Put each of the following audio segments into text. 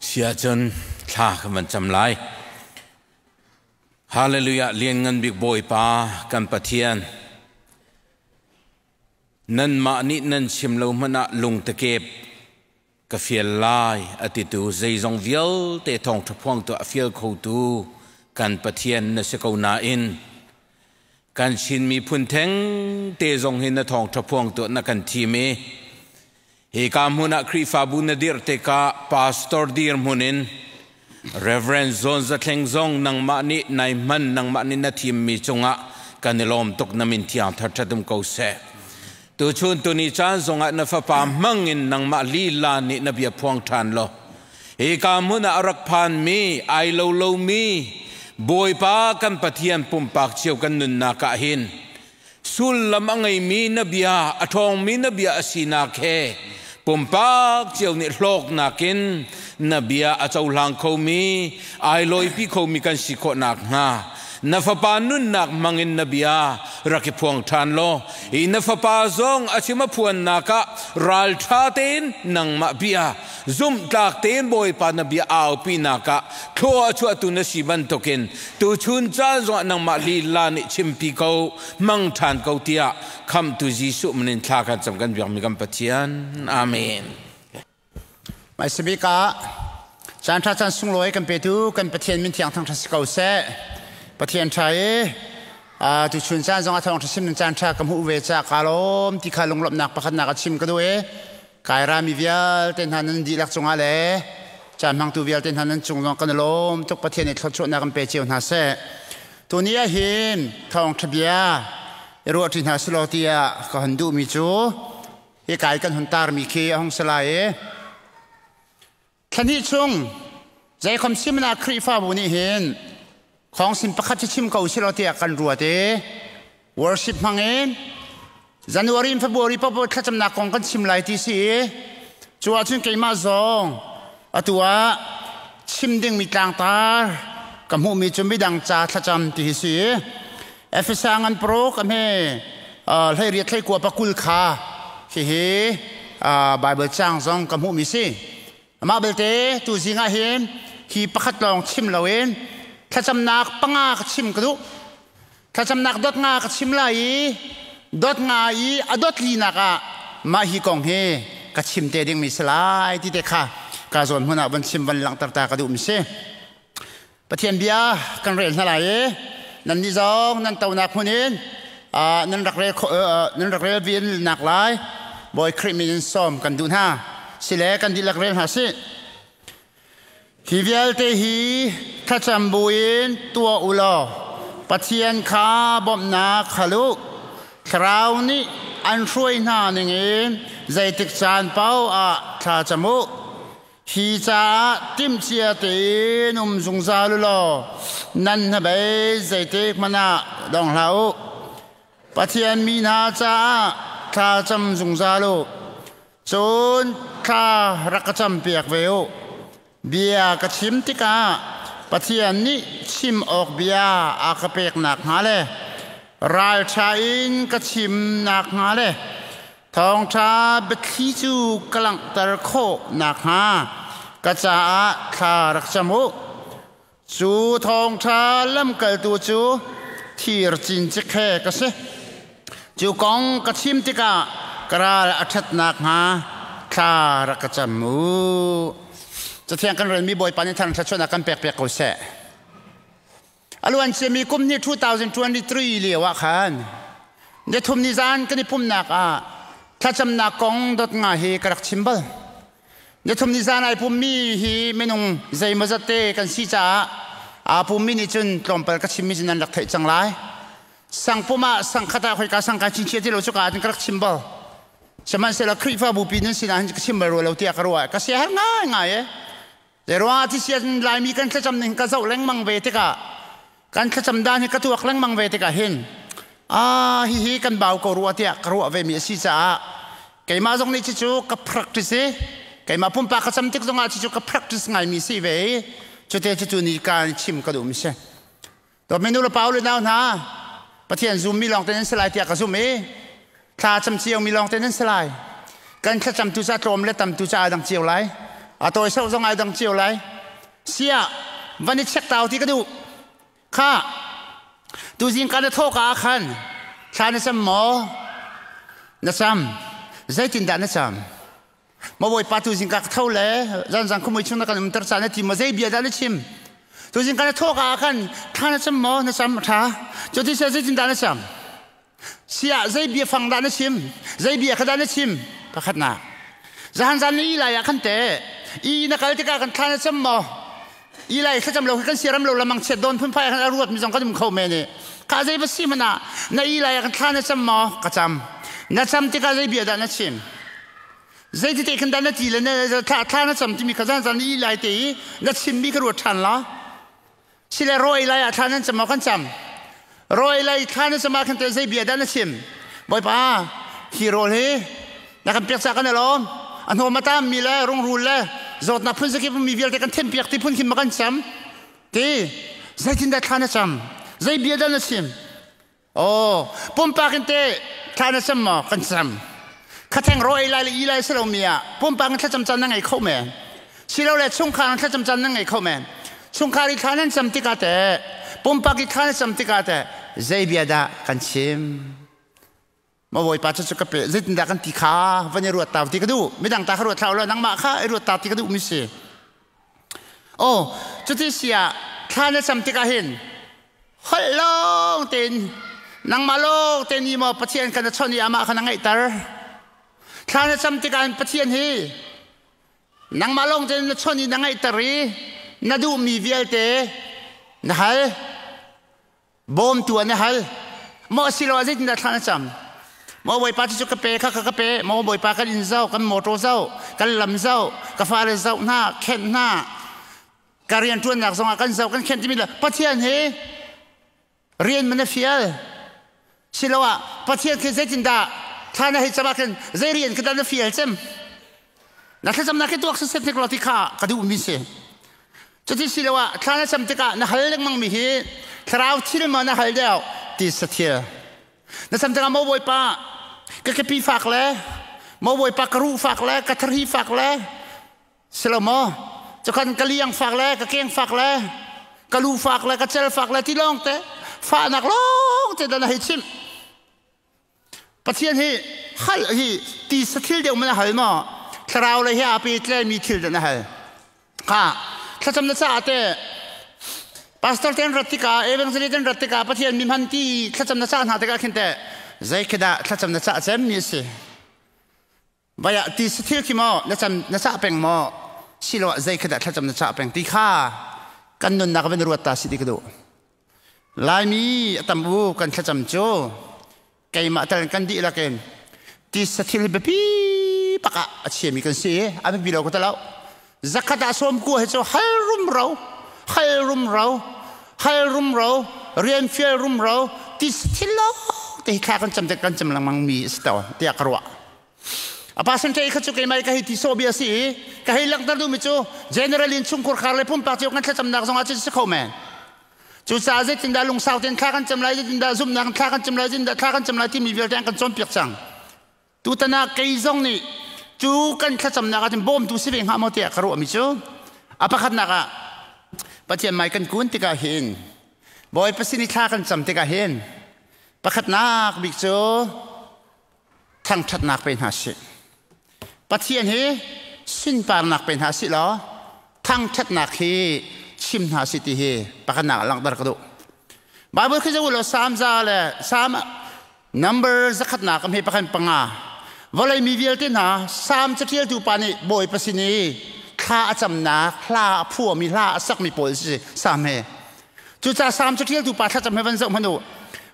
Siahcun thla kan van cam lai. Hallelujah lianngan bik Bawipa kan Pathian. Nanmah nih nan chim lo hmanh ah lungtakep ka fial lai a titu zeizong vialte thawngṭha phuangtu a fial khotu kan Pathian na si ko nain kan Chin miphun theng te zong hi na thawngṭha phuangtu na kan thim i hika hmun ah Khrihfabu na dirh tikah pastor dirhmun in Reverend Zawn Za Thleng zong nangmah nih nai hman nangmah nih na thimmi cungah kan i lawm tuk na min thiang thar ṭhatum ko seh. Tuchun tuni caan zongah na fapa hmang in nangmah lila nih na bia phuang ṭhan law hika hmun ah a rak phanmi ai lo lomi Bawipa kan Pathian pumpak cio kan nunnak ah hin sullam a ngeimi na bia a ṭhawngmi na bia a sinak he pumpak cio nih hlawknak in na bia a cohlang khomi ai lawipi khomi kan si khawh nakhnga na fapa nunnak hmangin na bia rak i phuang ṭhan law hi na fapa zong a chim a phuannak ah ralṭha tein nangmah bia zumhtlak tein Bawipa na bia aupinak ah thlua a chuahtu na si bantukin tuchun caan zongah nangmah lila nih chimpi ko hmang ṭhan ko tiah khamtu Jesuh min in thla kan cam kan biakmi kan Pathian. Amen. Maisabik ah caan ṭha caan sunglawi kan petu kan Pathian min thiang thangṭhat si ko seh. Pathian ṭha i tuchun caan zong a thawng ṭha sim caan ṭha ka hmuh ve ca ka lawm ti kha lunglawmhnak pakhatnak a chim ka duh i Kaira mi vialte hna nan dihlak cungah le caan hmangtu vialte hna nan cung zong kan i lawm tuk. Pathian nih thluachuahnak kan pe cio hna seh. Tuni ah hin thawngṭha bia i ruahṭi hna selaw tiah ka hun duhmi cu hi kai kan hun tarmi khi a hung si lai i thla hnih chung zeikhom simna Khrihfabu nih hin khawngsin pakhat hi chim ko selaw tiah kan ruat i worship hmang in January in February paoh thlacamnak kong kan chim lai ti si i cu ahcun keimah zong atu ah chim dingmi tlangtar ka hmuhmi cu midang ca thlacam ti hi si i Efesa ngan paruk a hme 18 18 pakul kha hihi Bible cang zong ka hmuhmi si. Amah belte tu zing ah hin hi pakhat lawng chim loin thlacamnak panga ka chim ka duh. Thlacamnak dot nga ka chim lai i dot nga i a dot linak ah mah hi kong hi ka chim te dingmi si lai ti te kha ka zawn hmun ah van chim van langhter ta ka duhmi si. Pathian bia kan rel hna lai i nan nih zong nan tonak hmun in nan rak rel nan rak rel vin nak lai Bawi Khrih min in sawm kan duh hna. Sile kan dihlak rel hna sih. Hi vialte hi thlacam buin tuah u law Pathian kha bawmhnak hal u. Thlarau nih an hruai hna ningin zeitik caan paoh ah thla cam u. Hi caah timhcia tein um zungzal u law nan hnabei zeitik hmanh ah dong hlah u. Pathian mi hna caah thla cam zungzal u. Cun thla rak ka campiak ve u. Bia ka chim tikah Pathian nih chim awk bia a ka pek nakhnga le ralṭha in ka chim nakhnga le Thawngṭha biathli cu ka langhter khawh nakhnga ka caah thla rak cam u. Cu thawngṭha lamkaltu cu thir cincik he ka si. Cu kong ka chim tikah ka ral a ṭhat nakhnga thla rak ka cam u. Cathiang kan relmi Bawipa nih thangṭhat kan pek piak ko seh. A luanciami kum ni 2023 lio ah khan nithum ni zan kan i pumnak ah thlacamnak kong dot nga hi ka rak chim bal. Nithum ni zan ai pummi hi minung zeimawzat te kan si caah aa pummi nih cun tlawmpal ka chimmi cu nan rak theih cang lai. Sangpum ah sangkhat ah khoika sangka chinchin ti lo cu ka ah cun ka rak chim bal. Sihmanhsehlaw Khrihfabu pi nan sinah hin ka chim bal rua lo tiah ka ruah. Ka siaherh ngaingai e. Zeiruangah thisian Laimi kan thlacam ning ka zoh lengmang ve tikah kan thlacam dan hi ka tuak lengmang ve tikah hin ah hihi kan bau ko rua tiah ka ruah ve mi a si caah keimah zong nih cucu ka practice i keimah pumpak ka cam tik zongah cucu ka practice ngaimi si ve i cute cucu ni ka chim ka duh mi si. Dawtmi nu le pa le nau hna, Pathian zummi lawng te nan si lai tiah ka zumh i thla cam cio mi lawng te nan si lai. Kan thlacam tu ca tlawm le tam tu ca dang cio lai. A tawi sau zong ai dang cio lai. Sia van i check tau ti ka duh. Kha tuzing ka na thawk ah khan thla na cam maw? Na cam. Zeitindah na cam? Ma bawipa tuzing ka tho le zanzang khumui chung na kan umter ca na ti maw zei bia dah na chim? Tuzing ka na thawk ah khan thla na cam maw? Na cam tha. Cuti sia zeitindah na cam? Sia zei bia fang dah na chim? Zei bia kha dah na chim? Pakhatnak. Zahan zan ni ilai ah khan te i na kal tikah kan thla na cam maw? Ilai thlacam lo kan siaram lo lamang chiat don phunphai khan a ruat mi zong kan um kho men i kha zei va si hmanh ah na ilai ah kan thla na cam maw? Ka cam. Na cam tikah zei bia dah na chim? Zei ti te khan dah na ti le na thla thla na cam timi kha zan zan ni ilai te i na chim mi kha ruat ṭhan la. Sile rawi lai ah thla nan cam maw kan cam? Rawi lai thla nan cam ah khan te zei bia dah na chim? Bawipa, hi rawl hi na kan pek ca kan i lawm. A hnawm a tam mi le rungrul le zawtnak phun zakip mi vialte kan thenpiak ti phun khin ma kan cam. Ti zeitindah thla na cam? Zei bia dah na chim? Oh, pumpak in te thla na cam maw? Kan cam. Khatheng ro ei lai le i lai si lo mi ah pumpak in thlacam caan na ngei kho men. Silole chungkhar in thlacam caan na ngei kho men. Chungkhar i thla nan cam tikah teh pumpak i thla na cam tikah teh zei bia dah kan chim? Ma bawipa cu ka pe zeitindah kan ti kha van i ruat tau ti ka duh. Midang ta kha ruat thlau lo nangmah kha i ruat tau ti ka duh mi si. Oh, cuti si ah thla na cam tikah hin holh lawng tein nangmah lawng te ni maw Pathian kan na chawnh i amah kha na ngaihter. Thla na cam tikah hin Pathian hi nangmah lawng tein na chawnh i na ngaihter i na duhmi vialte na hal. Bawmtu an i hal. Maw asiloah zeitindah thla na cam? Maw Bawipa cu ka pe kha ka pe. Maw Bawipa kan inn zoh, kan motor zoh, kan lam zoh, ka fale zoh hna, khenh hna. Ka rian ṭuannak zongah kan zoh, kan khenh timi le Pathian hi rian man a fial. Siloah Pathian khi zeitindah thla na hei cam ah khin zei rian khi dah na fial cem? Na thlacamnak hi tuak siseh hnik law ti kha ka duhmi si. Cuti si lo ah thla na cam tikah na hal lengmang mi hi thlarau thil maw na hal deuh ti sathil. Na cam tikah maw Bawipa ka kepi fak le maw Bawipa ka ruh fak le ka thari fak le si lo maw cukhan ka liang fak le ka keng fak le ka lu fak le ka cel fak le ti lawng te fahnak lawng te dah na hei chimh. Pathian hi hal hi ti sathil deuh man a hal maw? Thlarau le hi aa pehtlaimi thil dah na hal? Kha thlacam na caah te pastor ten rat tikah evangelist ten rat tikah Pathian mi hman ti thlacam na cah hna tikah khin teh zei khi dah thlacam na cah cem mi a si? Vai ah ti sathil khi maw na cam na cah peng maw? Siloah zei khi dah thlacam na cah peng ti kha kan nunnak van ruat ta si ti ka duh. Laimi a tam u kan thlacam cu keimah tal kan dihlak in tisa thil biapi bak ah a chiami kan si a biapi lo ka ti lo zakhat ah sawm kua hi cu hal rumro hal rumro hal rumro rian fial rumro tisa thil lo te hi thla kan cam te kan cam lengmang mi a si to tiah ka ruah A percentage kha cu keimah ka hei ti sawh bia a si i ka hei langhter duhmi cu general in chungkhur khar le pumpak cio kan thlacamnak zong ah cu si kho men. Cucaah zeitindah lungsau tein thla kan cam lai, zeitindah zumhnak in thla kan cam lai, zeitindah thla kan cam lai timi vialte an kan cawnpiak cang. Tutan ah kei zong nih cu kan thlacamnak ah cun bawmtu si ve hnga maw tiah ka ruahmi cu a pakhatnak ah Pathian mai kan kun tikah hin Bawipa sin i thla kan cam tikah hin pakhatnak bik cu thangṭhatnak pe hna sih. Pathian hi sunparnak pe hna sih law thangṭhatnak hi chim hna sih ti hi pakhatnak ah langhter ka duh. Bible khi zoh law Psalm za le Psalm number zakhatnak am he pakhat panga vawlei mi vialte hna Psalm caṭialtu pa nih Bawipa sin i thla a camnak hla a phuami hla a sakmi pawl si Psalm he Cucaah Salm caṭialtu pa thlacam he van zoh hmanh u.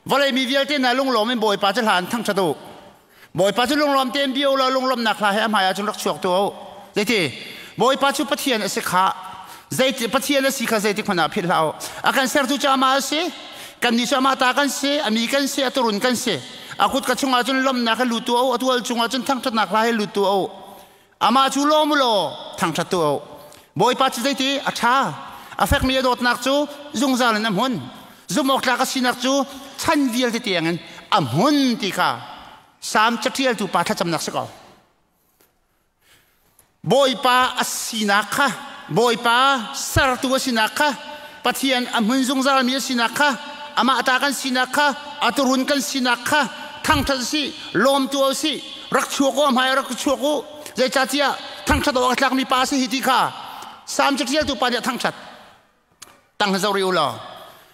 Vawlei mi vialte hna lunglawm in Bawipa cu hla in thangṭhat u. Bawipa cu lunglawm tein bia u law lunglawmhnak hla he a hmaiah cun rak chuak tuah u. Zeiti? Bawipa cu Pathian a si kha. Zeiti Pathian a si kha zeitik hmanh ah philh hlah u. A kan sertu cu amah a si. Kannih cu amah ta kan si, a mi kan si, a turun kan si. A kut ka chungah cun lawmhnak he lut tuah u, a tual cungah cun thangṭhatnak hla he lut tuah u. Amah cu lawm u law thangṭhat tuah u. Bawipa cu zeiti a ṭha, a fekmi a dawtnak cu zungzal in a hmun. Zumhawktlak a sinak cu chan vialte tiangin a hmun ti kha Salm caṭialtu pa thlacamnak si ko. Bawipa a sinak kha, Bawipa sertu a sinak kha, Pathian a hmun zungzalmi a sinak kha, amah ta kan sinak kha, a turun kan sinak kha thangṭhat si, lawm tu si, rak chuak u, hmai rak chuak u. Zeicahtiah thangṭhat awk a tlakmi pa si hi ti kha Salm caṭialtu pa nih a thangṭhat. Tang zo ri u law.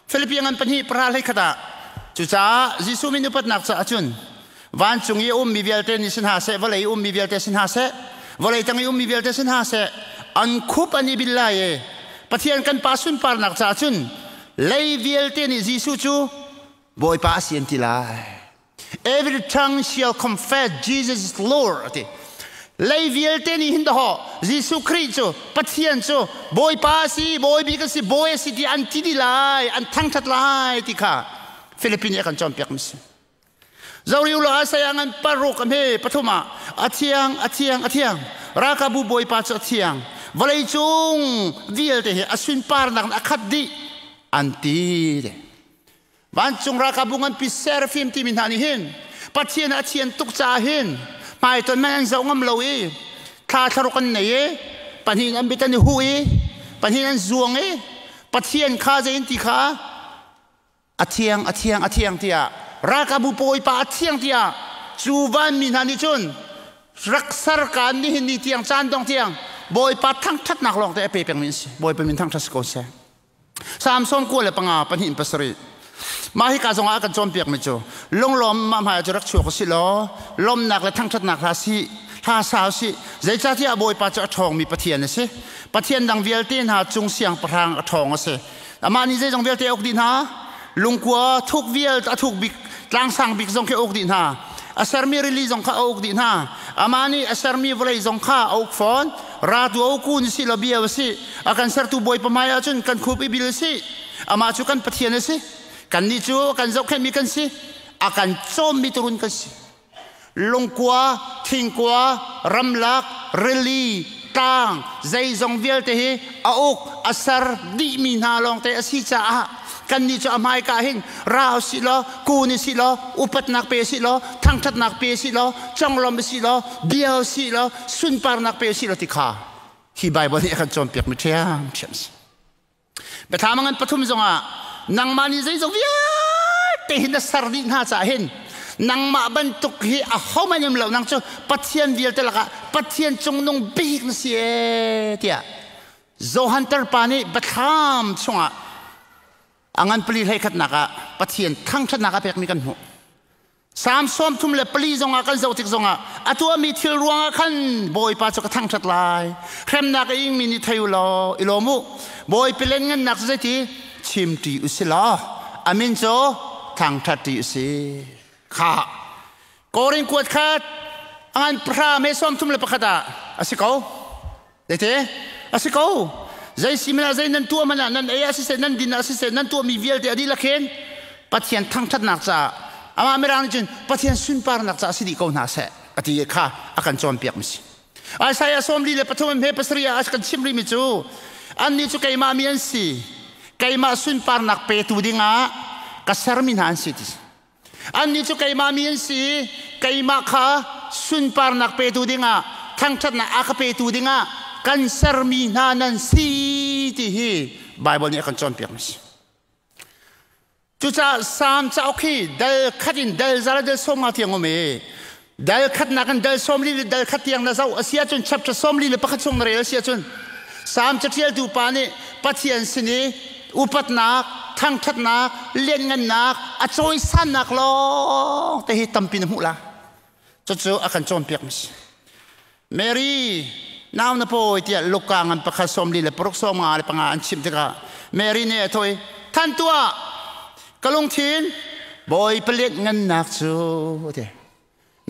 Philippi ngan pahnih para hlei khat ah cucaah Jesuh min upatnak caah cun vancung i a ummi vialte nih si hna seh, vawlei i ummi vialte si hna seh, vawlei tang i ummi vialte si hna seh, an khup an i bil lai i Pathian kan Pa sunparnak caah cun lei vialte nih Jesuh cu Bawipa a si an ti lai. Every tongue shall confess Jesus is Lord ati. Lei vialte nih hin daho Jesuh Khrih cu Pathian cu Bawipa a si, Bawi bik a si, Bawi a si ti an ti dih lai, an thangthat lai ti kha Philippine nih a kan cawnpiak mi si. Zori ulo Isaiah ngan paruk a hme pathum ah a thiang, a thiang, a thiang. Ralkapbu Bawipa cu a thiang. Vawlei cung vialte hi a sunparnak in a khat dih an ti. Vancung ralkapbu nganpi seraphim timi hna nih hin Pathian a thian tuk caah hin hmaiton man an zoh ngam lo i thla thlaruk an nei i pahnih an bit an i huh i pahnih an zuang i Pathian kha zei in ti kha a thiang a thiang a thiang tiah ralkapbu bawipa a thiang tiah cu vanmi hna nih cun rak ser kaan nihin ni tiang caan dong tiang Bawipa thangṭhatnak lawng te a pe pengmi an si. Bawipa min thangṭhat si ko seh. Salm 95 2 7. Mah hika zongah a kan cawnpiakmi cu lunglawm mah hmai cu rak chuak si law lawmnak le thangṭhatnak hla si hla sau si zeicahtiah Bawipa cu a ṭhawngmi Pathian a si. Pathian dang vialte hna cung siangpahrang a ṭhawng a si. Amah nih zeizong vialte a uk dih hna. Lungkua thuk vialte a thuk bik tlangsang bik zong khi a uk dih hna. A sermi rili zong kha a uk dih hna. Amah nih a sermi vawlei zong kha a uk fawn. Ratu a uku ni si law bia a si. A kan sertu Bawipa hmai ahcun kan khup i bil a si. Amah cu kan Pathian a si. Kannih cu kan zohkhenhmi kan si. A kan cawmmi turun kan si. Lungkua, thingkua, ramlak, rili, tlang, zeizong vialte hi a uk, a ser dihmi hna lawngte a si caah kannih cu a hmaika hin ra usih law, kun usih law, upatnak pe usih law, thangṭhatnak pe usih law, conglawmh usih law, bia usih law, sunparnak pe usih law ti kha hi Baibal nih a kan cawnpiakmi ṭhiamṭhiam a si. Biathlam ngan pathum zongah nangmah nih zeizong vialte hi na ser dih hna caah hin nangmah bantuk hi ahohmanh um lo nang cu Pathian vialte lakah Pathian cungnung bik na si ee tiah Johan tarpa nih biathlam chungah a ngan pali hleikhatnak ah Pathian thangṭhatnak a pekmi kan hmuh. Salm 34 zongah kan zoh tik zongah a tuahmi thil ruangah khan Bawipa cu ka thangṭhat lai. Hremnak a ingmi nih thei u law i lawm u. Bawipa lianngannak cu zeiti chimṭi u si law a min cu thangṭhatṭi u si. Kha Korin kuat khat a ngan pahra me 31 ah a si ko. Zeite? A si ko. Zei si man ah zei nan tuah man ah nan ei ah siseh nan din ah siseh nan tuahmi vialte a dihlak hin Pathian thangṭhatnak caah amah Mirang nih cun Pathian sunparnak caah si dih ko hna seh a ti kha a kan cawnpiak mi si. Isaiah 43 he 7 ah a kan chimh rihmi cu annih cu keimah mi an si keimah sunparnak petu dingah ka sermi hna an si ti. Annih cu keimah mi an si i keimah kha sunparnak petu dingah thangṭhatnak a ka petu dingah kan sermi hna nan si ti hi Baibal nih a kan cawnpiakmi a si. Cucaah Salm cauk hi dal khat in dal za le dal 50 tiang um i dal khatnak in dal 40 le dal khat tiang na zoh a si ahcun chapter 41 chung na rel a si ahcun Salm caṭialtu pa nih Pathian sin i upatnak, thangṭhatnak, lianngannak, a cawisannak lawng te hi tampi na hmuh la. Cucu a kan cawnpiak mi si. Mary nau na pawi tiah Luka ngan pakhat 46 55 an chimh tikah Mary nih a thawh i than tuah ka lungthin Bawipa lianngannak cu a ti.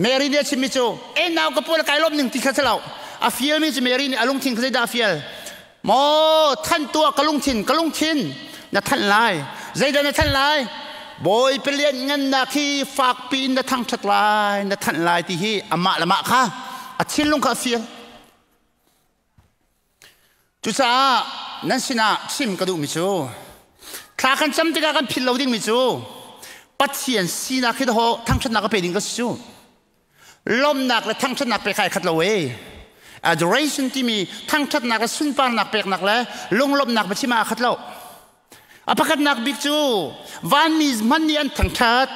Mary nih a chimmi cu e nau ka pawl kai lawm ning ti kha si lo a fialmi cu Mary nih a lungthin kha zeidah a fial maw than tuah ka lungthin ka lungthin na thanh lai zeidah na thanh lai Bawipa lianngannak hi fakpi in na thangṭhat lai na thanh lai ti hi amah le mah kha a thinlung kha a fial Cucaah nan sinah chim ka duhmi cu thla kan cam tikah kan philh lo dingmi cu Pathian sinak hi daw thangṭhatnak a pe ding ka si cu. Lawmnak le thangṭhatnak pe kha ai khat lo e. Adoration timi thangṭhatnak le sunparnak peknak le lunglawmhnak biachim ah aa khat lo. A pakhatnak bik cu vanmi hmanh nih an thangṭhat.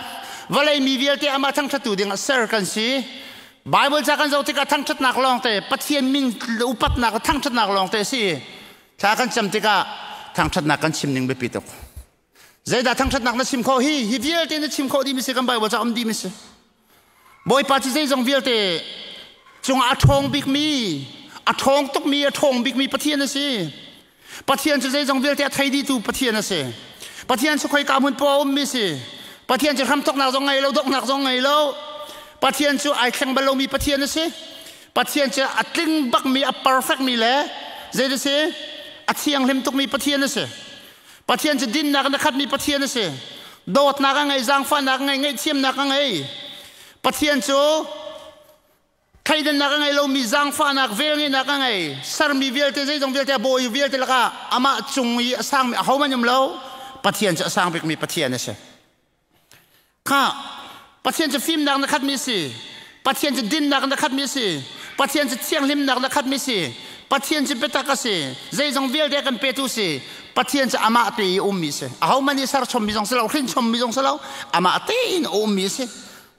Vawlei mi vialte amah thangṭhattu ding ah ser kan si. Bible ca kan zoh tikah thangṭhatnak lawngte, Pathian min upatnak le thangṭhatnak lawngte a si. Thla kan cam tikah thangṭhatnak kan chim ning biapi tuk. Zeidah thangṭhatnak na chim khawh hi? Hi vialte na chim khawh dih mi si kan Bible ca um dih mi si. Bawipa cu zeizong vialte cungah a ṭhawng bikmi, a ṭhawng tukmi, a ṭhawng bikmi Pathian a si. Pathian cu zeizong vialte a thei dihtu Pathian a si. Pathian cu khoika hmun poah a ummi si. Pathian cu hramthawknak zong ngei lo, donghnak zong ngei lo. Pathian cu ai thleng bal lomi Pathian a si. Pathian cu a tling bakmi, a perfect mi le zei a si? A thianghlim tukmi Pathian a si. Pathian cu dinnak in a khatmi Pathian a si. Dawtnak a ngei, zaangfahnak a ngei, ngaihthiamnak a ngei. Pathian cu thleidannak a ngei lomi zaangfahnak, velngeihnak a ngei. Sermi vialte, zeizong vialte, a bawi vialte lakah amah cung i a sangmi ahohmanh um lo. Pathian cu a sang bikmi Pathian a si. Kha Pathian cu fimnak na khatmi a si. Pathian cu dinnak na khatmi a si. Pathian cu thianghlimnak na khatmi a si. Pathian cu biatak a si. Zeizong vialte kan petu si. Pathian cu amah te i ummi si. Ahohmanh nih serchommi zong si lo, hrinchommi zong si lo, amah tein a ummi a si.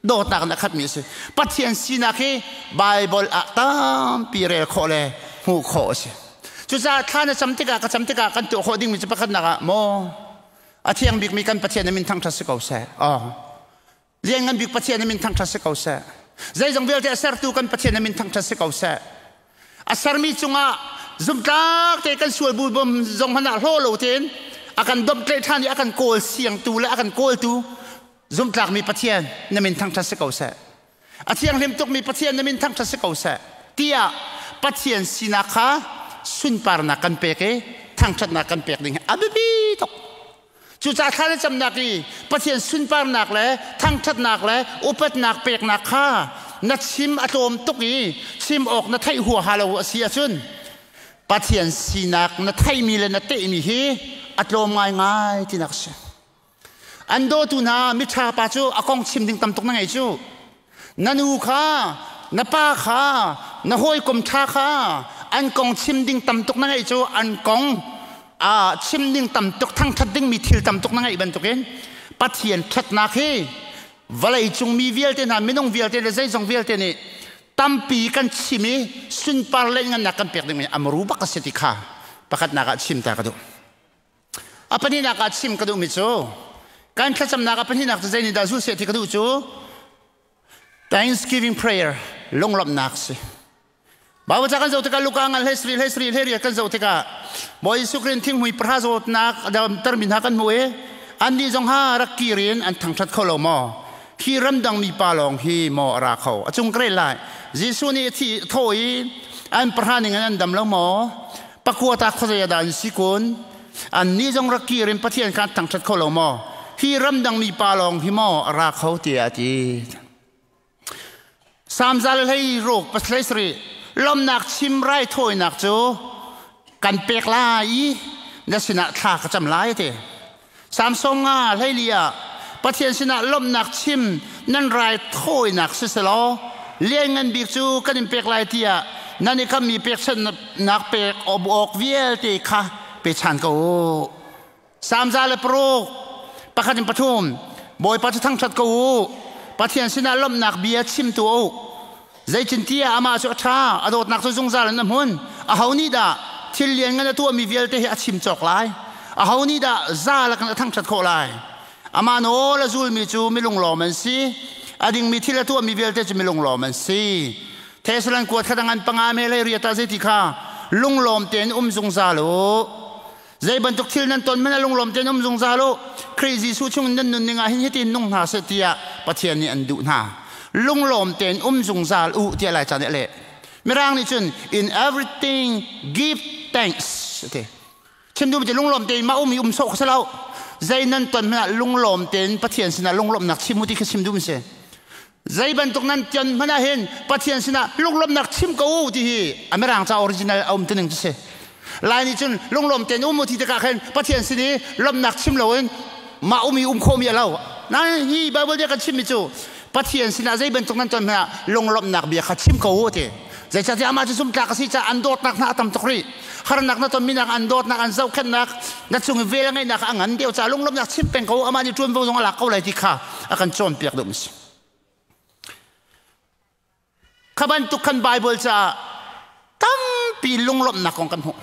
Dawtnak na khatmi a si. Pathian sinak hi Bible ah tampi rel khawh le hmuh khawh a si. Cucaah thla na cam tikah ka cam tikah kan tuah khawh dingmi cu pakhatnak ah maw a thiang bikmi kan Pathian na min thangṭhat si ko seh. Oh. Lianngan bik Pathian na min thangṭhat si ko seh. Zeizong vialte a sertu kan Pathian na min thangṭhat si ko seh. A sermi cungah zumtlak te kan sual bu bom zong hmanh ah hlaw lo tein a kan domhtlaih ṭhan i a kan kawl siangtu le a kan kawltu zumtlakmi Pathian na min thangṭhat si ko seh. A thianghlim tukmi Pathian na min thangṭhat si ko seh tiah Pathian sinak kha sunparnak kan pek i thangṭhatnak kan pek ding hi a biapi tuk. Cucaah thla le camnak i Pathian sunparnak le thangṭhatnak le upatnak peknak kha na chim a tlawm tuk i chim awk na theih huaha lo a si ahcun Pathian sinak na theihmi le na tehmi hi a tlawm ngaingai tinak a si. An dawtu hna miṭha pa cu a kong chim ding tam tuk na ngei cu. Na nu kha, na pa kha, na hawikom ṭha kha an kong chim ding tam tuk na ngeih cu an kong chim ding tam tuk thangṭhat dingmi thil tam tuk na ngeih bantukin Pathian ṭhatnak hi vawlei cung mi vialte hna minung vialte le zeizong vialte nih tampi kan chim i sunpar le ngannak kan pek dingmi amru bak a si ti kha pakhatnak ah chim ta ka duh. A pahnihnak ah chim ka duhmi cu kan thlacamnak a pahnihnak cu zei nih dah zul seh ti ka duh cu Thanksgiving prayer lunglawmhnak si. Bible ca kan zoh tikah Luka ngal hlei hlei sarih hlei riat kan zoh tikah Bawi Jesuh Khrist thinghmui pahra zawtnak damtermi hna kan hmuh i annih zong ha rak kir in an thangṭhat kho lo maw? Hi ramdang mi pa lawng hi maw a ra kho? A cung ka rel lai. Jesuh nih a thi thaw i an pahra ning in an dam lo maw? Pakua ta khuazei ah dah an si kun? Annih zong rak kir in Pathian kha an thangṭhat kho lo maw? Hi ramdang mi pa lawng hi maw a ra kho tiah a ti. Salm za le hlei ruk pasalei sarih lawmnak chim raithawinak cu kan pek lai i na sinah thla ka cam lai a ti. Salm 50 hleili ah Pathian sinah lawmhnak chim nan raithawinak siselaw lianngan bik cu kan in pek lai tiah nan i kammi pekchanhnak pek awk vialte kha pe chan ko u. Salm 106 pakhat in pathum Bawipa cu thangṭhat ko u. Pathian sinah lawmhnak bia chim tu u. Zeitintiah amah cu a ṭha, a dawtnak cu zungzal in a hmun. Aho nih dah thil lianngan a tuahmi vialte hi a chim cawk lai? Aho nih dah za lakin a thangṭhat khawh lai? Amah nawl a zulmi cu milunglawm an si. A dingmi thil a tuahmi vialte cu milunglawm an si. Thessalon kuat kha dang an panga me le riat ah zeiti kha lunglawm tein um zungzal u. Zei bantuk thil nan ton hmanh ah lunglawm tein um zungzal u. Khrih Jesuh chung nan nunning ah hin hitin nung hna seh tiah Pathian nih an duh hna. Lunglawm tein um zungzal u tiah Laica nih a leh. Mirang nih cun in everything give thanks a ti. Chim duhmi cu lunglawm tein mah um i um sawh kha si lo. Zei nan ton hmanh ah lunglawm tein Pathian sinah lunglawmhnak chim u ti kha chim duhmi si. Zei bantuk nan tian hmanh ah hin Pathian sinah lunglawmhnak chim ko u ti hi a Mirang ca original a um tining cu si. Lai nih cun lunglawm tein um u ti tikah khin Pathian sin i lawmhnak chim loin mah um i um khawhmi a lo. Nain hi Bible nih a kan chimmi cu Pathian sinah zei bantuk nan ton hmanh ah lunglawmhnak bia kha chim ko u ti. Zeicahtiah amah cu zumtlak a si caah an dawtnak hna a tam tuk rih. Harnak na tonmi nak an dawtnak, an zohkhenhnak, na cung i vel a ngeihnak a ngan deuh caah lunglawmhnak chim peng ko, amah nih ṭuanvo zong a lak ko lai ti kha a kan cawnpiak duhmi a si. Kha bantuk khan Baibal caah tampi lunglawmhnak kong kan hmuh.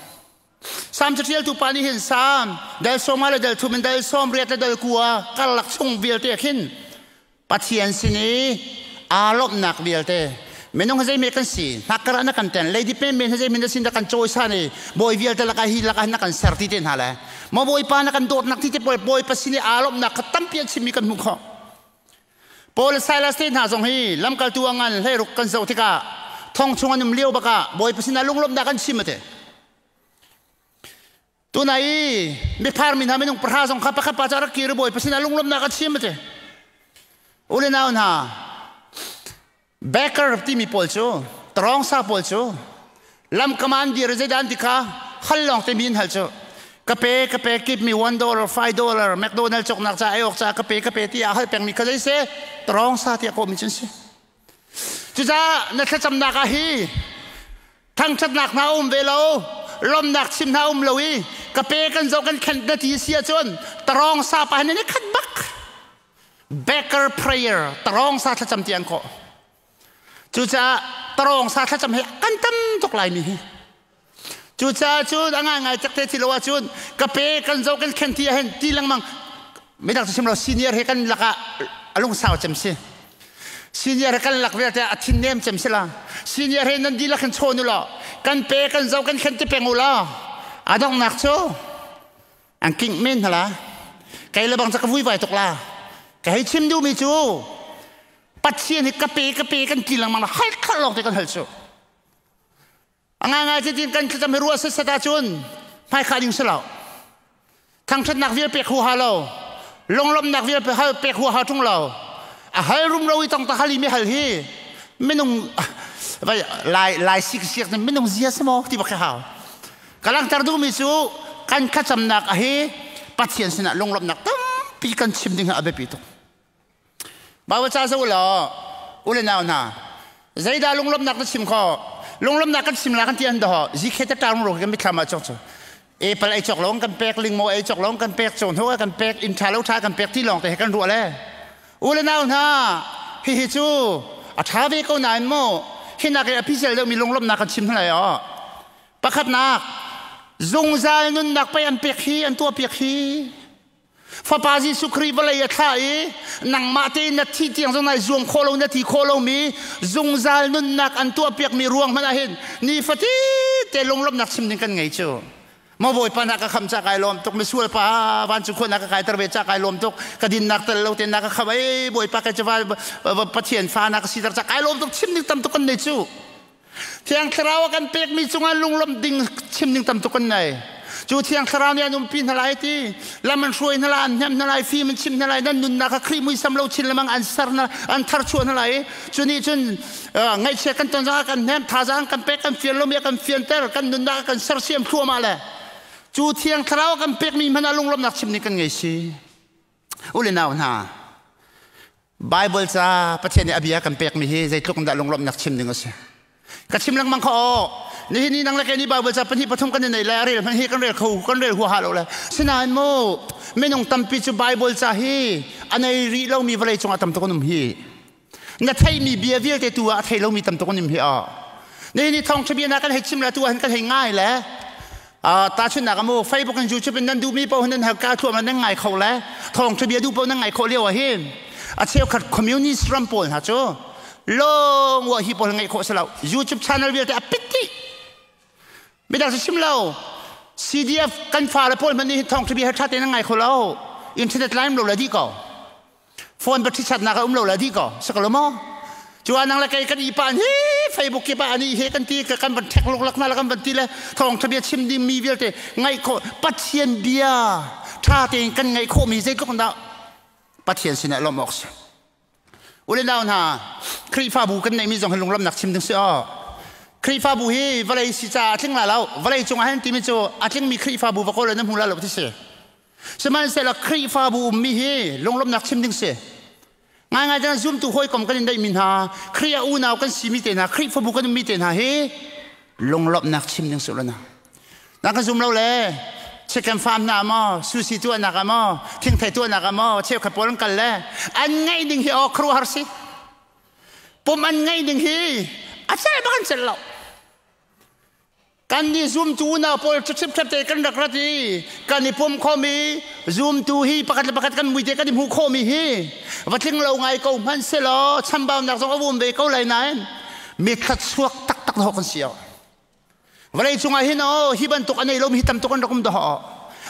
Salm caṭialtu pa nih hin Salm dal 50 le dal 30 in dal 80 le dal 90 karlak chung vialte khin Pathian sin i aa lawmhnak vialte minung hi zeimi kan si, hnakkar ah na kan ten, leidip menmen hi zeimi na sin dah kan cawisan i bawi vialte lakah hi lakah na kan ser ti te hna le maw Bawipa na kan dawtnak ti te pawl Bawipa sin i aa lawmhnak kha tampi an chimmi kan hmuh khawh. Paul le Silas te hna zong hi lamkaltu a ngan 16 kan zoh tikah thong chung an um lio bakah Bawipa sinah lunglawmhnak an chim ate. Tunai i miphar mi hna minung pahra zong kha pakhat pa cu a rak kir i Bawipa sinah lunglawmhnak a chim ate. U le nau hna, Baker timi pawl cu tawngsa pawl cu lamkam ah an dir i zeidah an ti kha hal lawng te mi an hal cu ka pe, ka pe, give me $1, $5, McDonald cawknak ca, ei awk ca ka pe, ka pe tiah hal pengmi kha zei si tawngsa tiah kawhmi cu an si. Cucaah na thlacamnak ah hi thangṭhatnak hna um ve lo, lawmnak chim hna um lo i ka pe, kan zoh, kan khenh na ti si ahcun tarawng sa pa hin nan i khat bak. Baker prayer, tarawng sa thlacam ti an kawh. Cucaah tarawng sa thlacam hi kan tam tuk lai mi hi. Cucaah cun a ngaingai cekte ti lo ahcun ka pe, kan zoh, kan khen ti ahhin ti lengmang midang cu chim lo, senior he kan lakah a lungsau cem si. Senior he kan lak vialte a thin nem cem si la. Senior he nan dihlak hin chawn u law kan pe, kan zoh, kan khen ti peng u law a donghnak cu an kingh men hna la. Kei le bang ca ka vuivai tuk la. Ka hei chim duhmi cu Pathian hi ka pe, ka pe kan ti lengmang la, hal khalh lawng te kan hal cu. A ngaingai cu tin kan thlacam hi ruah setset ahcun hmaikhah ding si lo. Thangṭhatnak vial pek huaha lo. Lunglawmhnak vial hal pek huaha ṭung lo. A hal rumro i tong ta hal i mi hal hi minung vai lai lai sik siak ni minung zia si maw ti bak khi hau. Ka langhter duhmi cu kan thlacamnak a hi Pathian sinah lunglawmhnak tampi kan chim ding hi a biapi tuk. Baibal ca zoh law u le nau hna, zeidah lunglawmhnak na chim khawh? Lunglawmhnak kan chim la kan ti an daw zikhe te ṭang ro kan mitthlam ah cawk cu apple ei cawk lawng kan pek, lingmaw ei cawk lawng kan pek, cawnhawk kan pek, inn ṭha lo ṭha kan pek ti lawng te he kan ruah le. U le nau hna, hihi cu a ṭha ve ko nain maw hinak in a phisel deuhmi lunglawmhnak kan chim hna lai aw. Pakhatnak, zungzal nunnak pei an pek hi, an tuahpiak hi. Fapa Jesuh Khrih vawlei a thlah i nangmah tein na thi tiang zong nai zuam khawh lo, na thi khawh lomi zungzal nunnak an tuahpiakmi ruang hmanh ah hin nifatinte lunglawmhnak chim ding kan ngei cu. Maw Bawipa, na ka kham ca kai lawm tuk, misual pa vancung khua na ka kaiter ve ca kai lawm tuk, ka dinnak tel lo tein na ka kham ei Bawipa, kai cu Pathian fa na ka siter ca kai lawm tuk, chim ding tam tuk kan nei cu. Thiang Thlarau a kan pekmi cungah lunglawmh ding chim ding tam tuk kan ngei. Cu Thiang Thlarau nih an umpi hna lai ti, lam an hruai hna lai, an hnemh hna lai, fim an chimh hna lai, nan nunnak kha Khrih muisam lo chin lengmang an ser hna, an tharchuah hna lai. Cu nih cun ngaihchia kan ton zongah kan hnemh, thazaang kan pek, kan fian lomi a kan fianter, kan nunnak a kan sersiam thluahmah le cu Thiang Thlarau a kan pekmi hmanh ah lunglawmhnak chim ding kan ngei si. U le nau hna, Bible ca Pathian nih a bia kan pekmi hi zeitluk in dah lunglawmhnak chim ding a si. Ka chim lengmang kho aw. Nihin ni nang le kei nih Bible ca pahnih pathum kan i nei le a rel hmanh hi kan rel kho, kan rel huaha lo le. Sinain mu minung tampi cu Bible ca hi a nei rih lomi vawlei cungah tam tuk an um hi. Na theihmi bia vialte tu ah a thei lomi tam tuk an um hi aw. Nihin ni thawngṭha bia na kan hei chim le tu ah hin kan hei ngai le tahchunhnak amu Facebook in YouTube in nan duhmi paoh nan ka thluahmah nan ngai kho le thawngṭha bia duh paoh nan ngai khawh lio ah hin a cheukhat communist ram pawl hna cu lawng wa hi pawl ngaih khawh si lo, YouTube channel vialte a pit dih. Midang si chim lo, CDF kan fale pawl hmanh nih thawngṭha bia ṭha tein nan ngai kho lo, internet line lo le dih ko, phone battery chatnak a um lo le dih ko si ko lo maw. Cu ah nang le kei kan ipa hi Facebook kip ah ani he kan ti, kan van ṭhek luklak hna le kan van ti le thawngṭha bia chim ding mi vialte ngaih khawh, Pathian bia ṭha tein kan ngaih khawh mi zeitluk dah Pathian sinah lawmh awk si. U le nau hna, Khrihfabu kan neihmi zong hi lunglawmhnak chim ding si aw. Khrihfabu hi vawlei si caah a tling la lo, vawlei cungah hin timi cu a tlingmi Khrihfabu va kawl in na hmu la lo ti si. Sihmanhsehlaw Khrihfabu ummi hi lunglawmhnak chim ding si. Ngaingai cun zumtu hawikom kan in daihmi hna, Khrih ah unau kan simi te hna, Khrihfabu kan ummi te hna hi lunglawmhnak chim ding si na. Na kan zum lo le chicken farm na maw, sushi tuahnak ah maw, thingthei tuahnak ah maw, cheukhat pawl an kal le an ngaih ding hi aw khuaruahhar si. Pum an ngaih ding hi a cel bak an cel lo. Kan nih zumtu unau pawl ṭhipṭhep te kan rak rat i kan i pum khomi zumtu hi pakhat le pakhat kan mui te kan i hmu khomi hi va tling lo ngai ko hmanh selaw chambaunak zong a um ve ko lai nain mi thluachuak taktak ho kan si o. Vawlei cungah hin o hi bantuk a nei lomi hi tam tuk an rak um dahawh.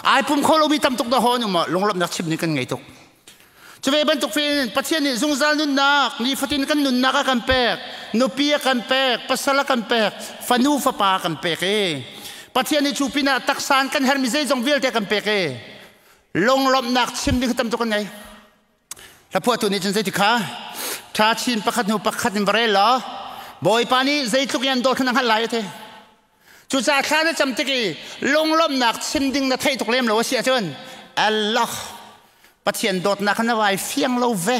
Ai pum kho lomi tam tuk dahawh an um lunglawmhnak chim ning kan ngei tuk. Cuve bantuk fin Pathian nih zungzal nunnak nifatin kan nunnak a kan pek, nupi a kan pek, pasal a kan pek, fanu fapa a kan pek i Pathian nih cu pinah taksa in kan hermi zeizong vialte a kan pek i lunglawmhnak chim ding tam tuk kan ngei. Hlaphuahtu nih cun zeiti kha ṭha chin pakhat hnu pakhat in va rel law Bawipa nih zeitluk in an dawt kha na hngalh lai a ti. Cucaah thla na cam tik i lunglawmhnak chim ding na theih tuk lem lo a si ahcun Allah Pathian dawtnak kha na vai fiang lo ve.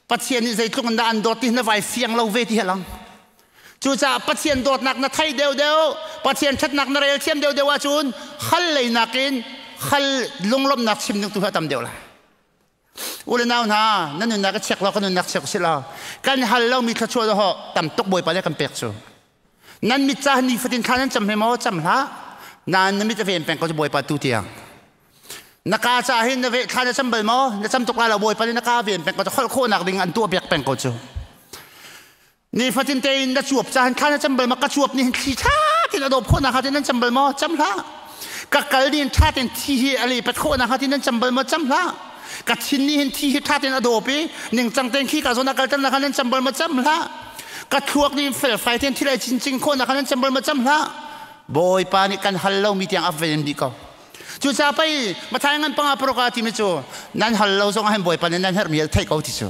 Pathian nih zeitluk in dah an dawt ti na vai fiang lo ve ti hi a lang. Cucaah Pathian dawtnak na theih deuhdeuh, Pathian ṭhatnak na rel thiam deuhdeuh ahcun hal lei nakin hal lunglawmhnak chim ding tu hi a tam deuh lai. U le nau hna, nan nunnak a chek lo, kan nunnak chek si lo. Kan hal lomi thluachuah ho tam tuk Bawipa nih kan pek cu. Nan mit ca ni fatin thla nan cam he maw cam hlah. Nain na mit a ven peng ko cu Bawipa tu tiang. Na ka ca hin na ve thla na cam bal maw? Na cam tuk lai lo Bawipa nih na ka ven peng ko cu holh khawhnak ding an tuah piak peng ko cu. Nifatin tein na cuap caan thla na cam bal ma ka cuap nih hin thli tha tin a dawp khawh nak tin nan cam bal maw cam hlah ka kal nih hin tha ten thi hi a lepat khawh nak tin nan cam bal maw cam hlah ka thin nih hin thi hi tha ten a dawp i ningcang ten khi ka zawn a kal tan nak nan cam bal maw cam hlah ka thluak nih felfai ten thil ai cincing khawh nak nan cam bal maw cam hlah Bawipa nih kan hal lomi tiang a ven dih ko cucaah pei Matthai ngan panga paruk ah timi cu nan hal lo zong ah hin Bawipa nih nan herhmi theih ko ti cu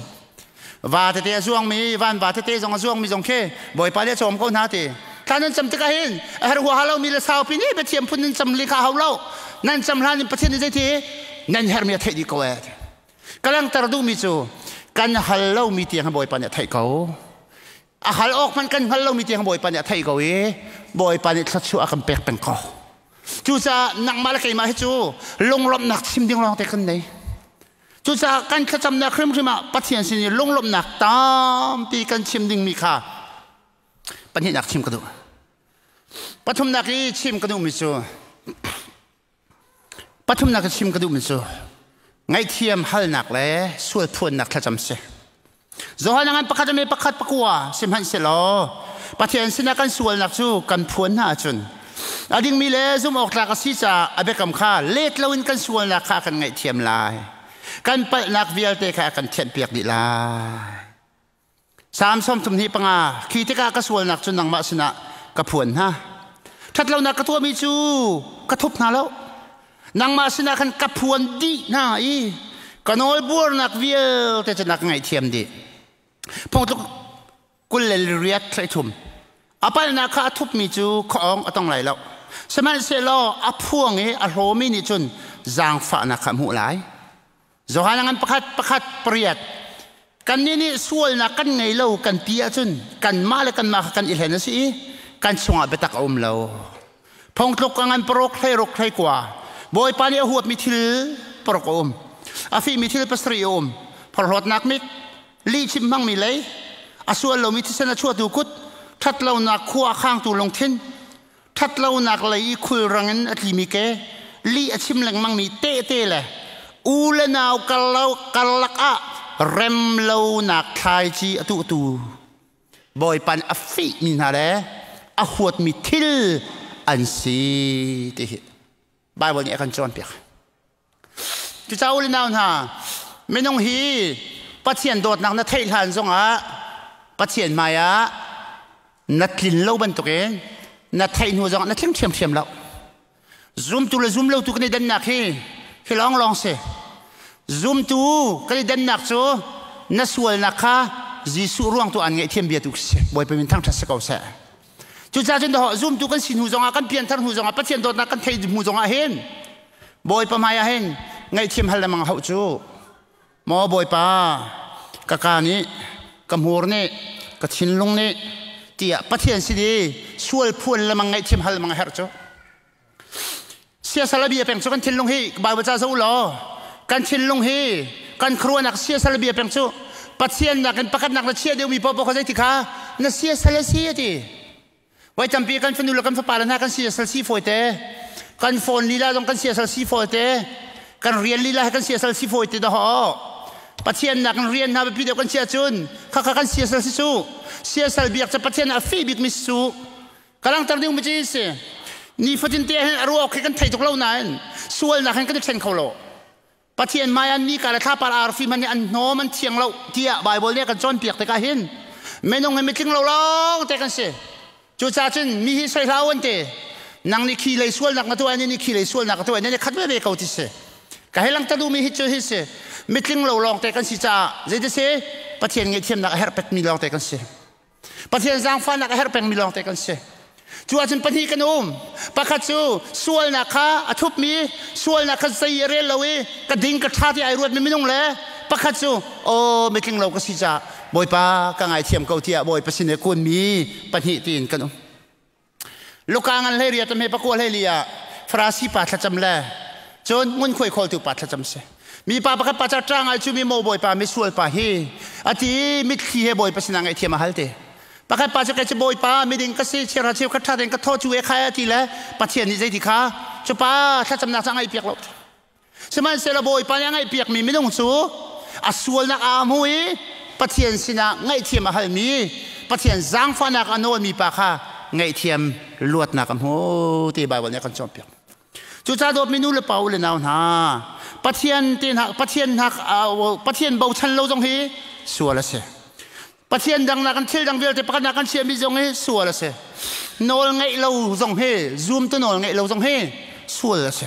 Va tete a zuangmi, van va tete zong a zuangmi zong khi Bawipa nih a cawm ko hna ti. Thla nan cam tikah hin a herh huaha lomi le saupi nih biathiam phun nan cam li kha hau lo. Nan cam hlan in Pathian nih zeiti nan herhmi a theih dih ko ee. Ka langhter duhmi cu kan hal lomi tiang Bawipa nih a theih ko. A hal awk hmanh kan hngal lomi tiang Bawipa nih a theih ko i Bawipa nih thluachuah a kan pek peng ko. Cucaah nangmah le keimah hi cu lunglawmhnak chim ding lawng te kan nei. Cucaah kan thlacamnak hrimhrim ah Pathian sin i lunglawmhnak tampi kan chim dingmi kha pahnihnak chim ka duh. Pathumnak i chim ka duhmi cu pathumnak i chim ka duhmi cu ngaihthiam halnak le sual phuannak thlacam si. Johan ngan pakhat me pakhat pakua sihmanhsehlaw Pathian sinah kan sualnak cu kan phuan hna ahcun a dingmi le zumh awk tlak a si caah a biakam kha let loin kan sualnak kha a kan ngaihthiam lai. Kan palhnak vialte kha a kan thianhpiak dih lai. Salm 35 khi tikah ka sualnak cu nangmah sinah ka phuan hna. Ṭhatlonak ka tuahmi cu ka thup hna lo. Nangmah sinah khan ka phuan dih hna i ka nawlbuarnak vialte cu na ka ngaihthiam dih. Phungtluk 28 33 A palhnak kha a thupmi cu khuaawng a tong lai lo. Sihmanhsehlaw a phuang i a hlawmi nih cun zaangfahnak kha a hmuh lai. Johan ngan pakhat pakhat pariat kannih nih sualnak kan ngei lo kan ti ahcun kanmah le kanmah kha kan i hlen a si i kan chungah biatak a um lo. Phungtluk a ngan paruk hleiruk hleikua Bawipa nih a huatmi thil paruk a um. A fihmi thil pasarih a um. Phorhlawtnak mit, lihchim hmangmi lei, a sual lomi thisen a chuahtu kut, ṭhatlonak khua a khangtu lungthin, ṭhatlonak lei i khulrang in a tlimi ke, lih a chim lengmangmi tehte le u le nau karlak ah rem lonak thlaici a tuhtu Bawipa nih a fihmi hna le a huatmi thil an si ti hi Baibal nih a kan cawnpiak. Cucaah u le nau hna, minung hi Pathian dawtnak na theih hlan zongah Pathian hmaiah na tlin lo bantukin na theih hnu zongah na tling ṭhiamṭhiam lo. Zumtu le zumlotu kan i dannak hi hi lawnglawng si. Zumtu kan i dannak cu na sualnak kha Jesuh ruang tu aan ngaihthiam bia tu si. Bawipa min thangṭhat si ko seh. Cucaah cun dawh zumtu kan si hnu zongah kan pianthar hnu zongah Pathian dawtnak kan theih hnu zongah hin Bawipa hmai ah hin ngaihthiam hal lengmang hauh cu. Maw Bawipa, Ka ka nih, ka hmur nih, ka thinlung nih tiah Pathian sin i sual phuan le mang ngaihthiam hal mang a herh cu. Siasal a bia peng cu kan thinlung hi Bible ca zoh law kan thinlung hi kan khuaruahnak siasal a bia peng cu Pathian nakin pakhatnak na chia deuhmi paohpaoh kha zeiti kha na siasal a si a ti. Voi tampi kan fanu le kan fapa le hna kan siasal si fawi te. Kan phone lila zong kan siasal si fawi te. Kan rian lila he kan siasal si fawi te dah. Pathian nak rian hna biapi deuh kan chia cun khakha kan siasal si su. Siasal biak cu Pathian a fih bik mi si su. Ka langter ding mi ci si. Ni fatin te hin a ruak khi kan thei tuk lo nain sualnak hin kan i ṭhen kho lo. Pathian hmai ah nika le thlapar arfi hmanh nih an hnawm an thiang lo tiah Baibal nih a kan cawnpiak tikah hin minung hi mitling lo lawng te kan si. Cucaah cun mi hi soi hlah u an ti. Nang nih khi lei sualnak na tuah, ni nih khi lei sualnak ka tuah, nan i khat veve ko ti si. Ka hei langhter duhmi hi cu hi si. Mitling lo lawng te kan si caah zeiti si Pathian ngaihthiamnak a herh pekmi lawng te kan si. Pathian zaangfahnak a herh pengmi lawngte kan si. Cu ahcun pahnih kan um. Pakhat cu sualnak kha a thupmi, sualnak kha zei a rel lo i ka ding ka ṭha ti ai ruatmi minung le pakhat cu aw mitling lo ka si caah Bawipa ka ngaithiam ko tiah Bawipa sin i kunmi pahnih tiin kan um. Luka ngan hlei riat me pakua hlei li ah Farasi pa thlacam le cun ngunkhuai khawltu pa thlacam si. Mi pa pakhat pa ca ṭang ai cu mi mo bawipa mi sual pa hi ati mitthli he bawipa sinah ngaihthiam a hal te. Pakhat pa cu kei cu bawipa miding ka si chiara cheu khat ṭha tein ka thaw cu e khai ati le Pathian nih zeiti kha cu pa thlacamnak ca ngaih piak lo. Sihmanhsehlaw Bawipa nih a ngaihpiakmi minung cu a sualnak aa hmu i Pathian sinah ngaihthiam a halmi Pathian zaangfahnak a nawlmi pa kha ngaihthiam luatnak a hmu ti Baibal nih a kan cawnpiak. Cucaah dawtmi nu le pa u le nau hna Pathian te hna Pathian hna Pathian bochan lo zong hi sual a si. Pathian dang nak thil dang vialte pakhat nak kan chiahmi zong hi sual a si. Nawl ngeih lo zong hi zum tu nawl ngeih lo zong hi sual a si.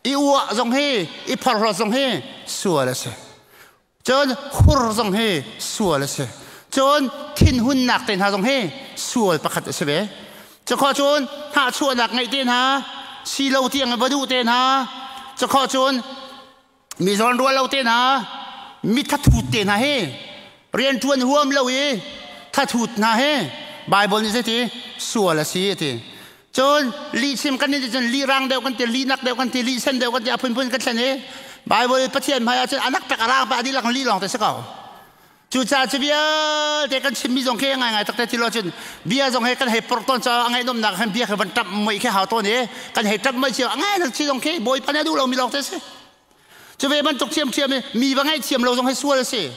I uah zong hi i phorhlawt zong hi sual a si. Cun hur zong hi sual a si. Cun thinhunnak te hna zong hi sual pakhat a si ve. Cukho cun hnahchuahnak ngeih te hna, si lo tiang va duh te hna, cukho cun mi zawn rual lo te hna, mi thathut te hna hi rianṭuan huam lo i thathut hna hi Bible nih zeiti sual a si a ti. Cun lihchim kan nih cun lih rang deuh kan ti, lih nak deuh kan ti, lih sen deuh kan ti, a phunphun kan thlen i Bible Pathian hmai ah cun anak pek a rang pa dihlak lih lawng te si ko. Cucaah cu vialte kan chimmi zong khi ngaingai takte ti lo cun bia zong he kan hei porh tawn caah a ngaihnawmnak khan bia kha van ṭamh muih khi hau tawn i kan hei ṭamh muih cio a ngai nak chi zong khi Bawipa nih a duh lomi lawng te si. Cu ve bantuk ṭhiamṭhiam i mi va ngaihthiam lo zong hi sual a si.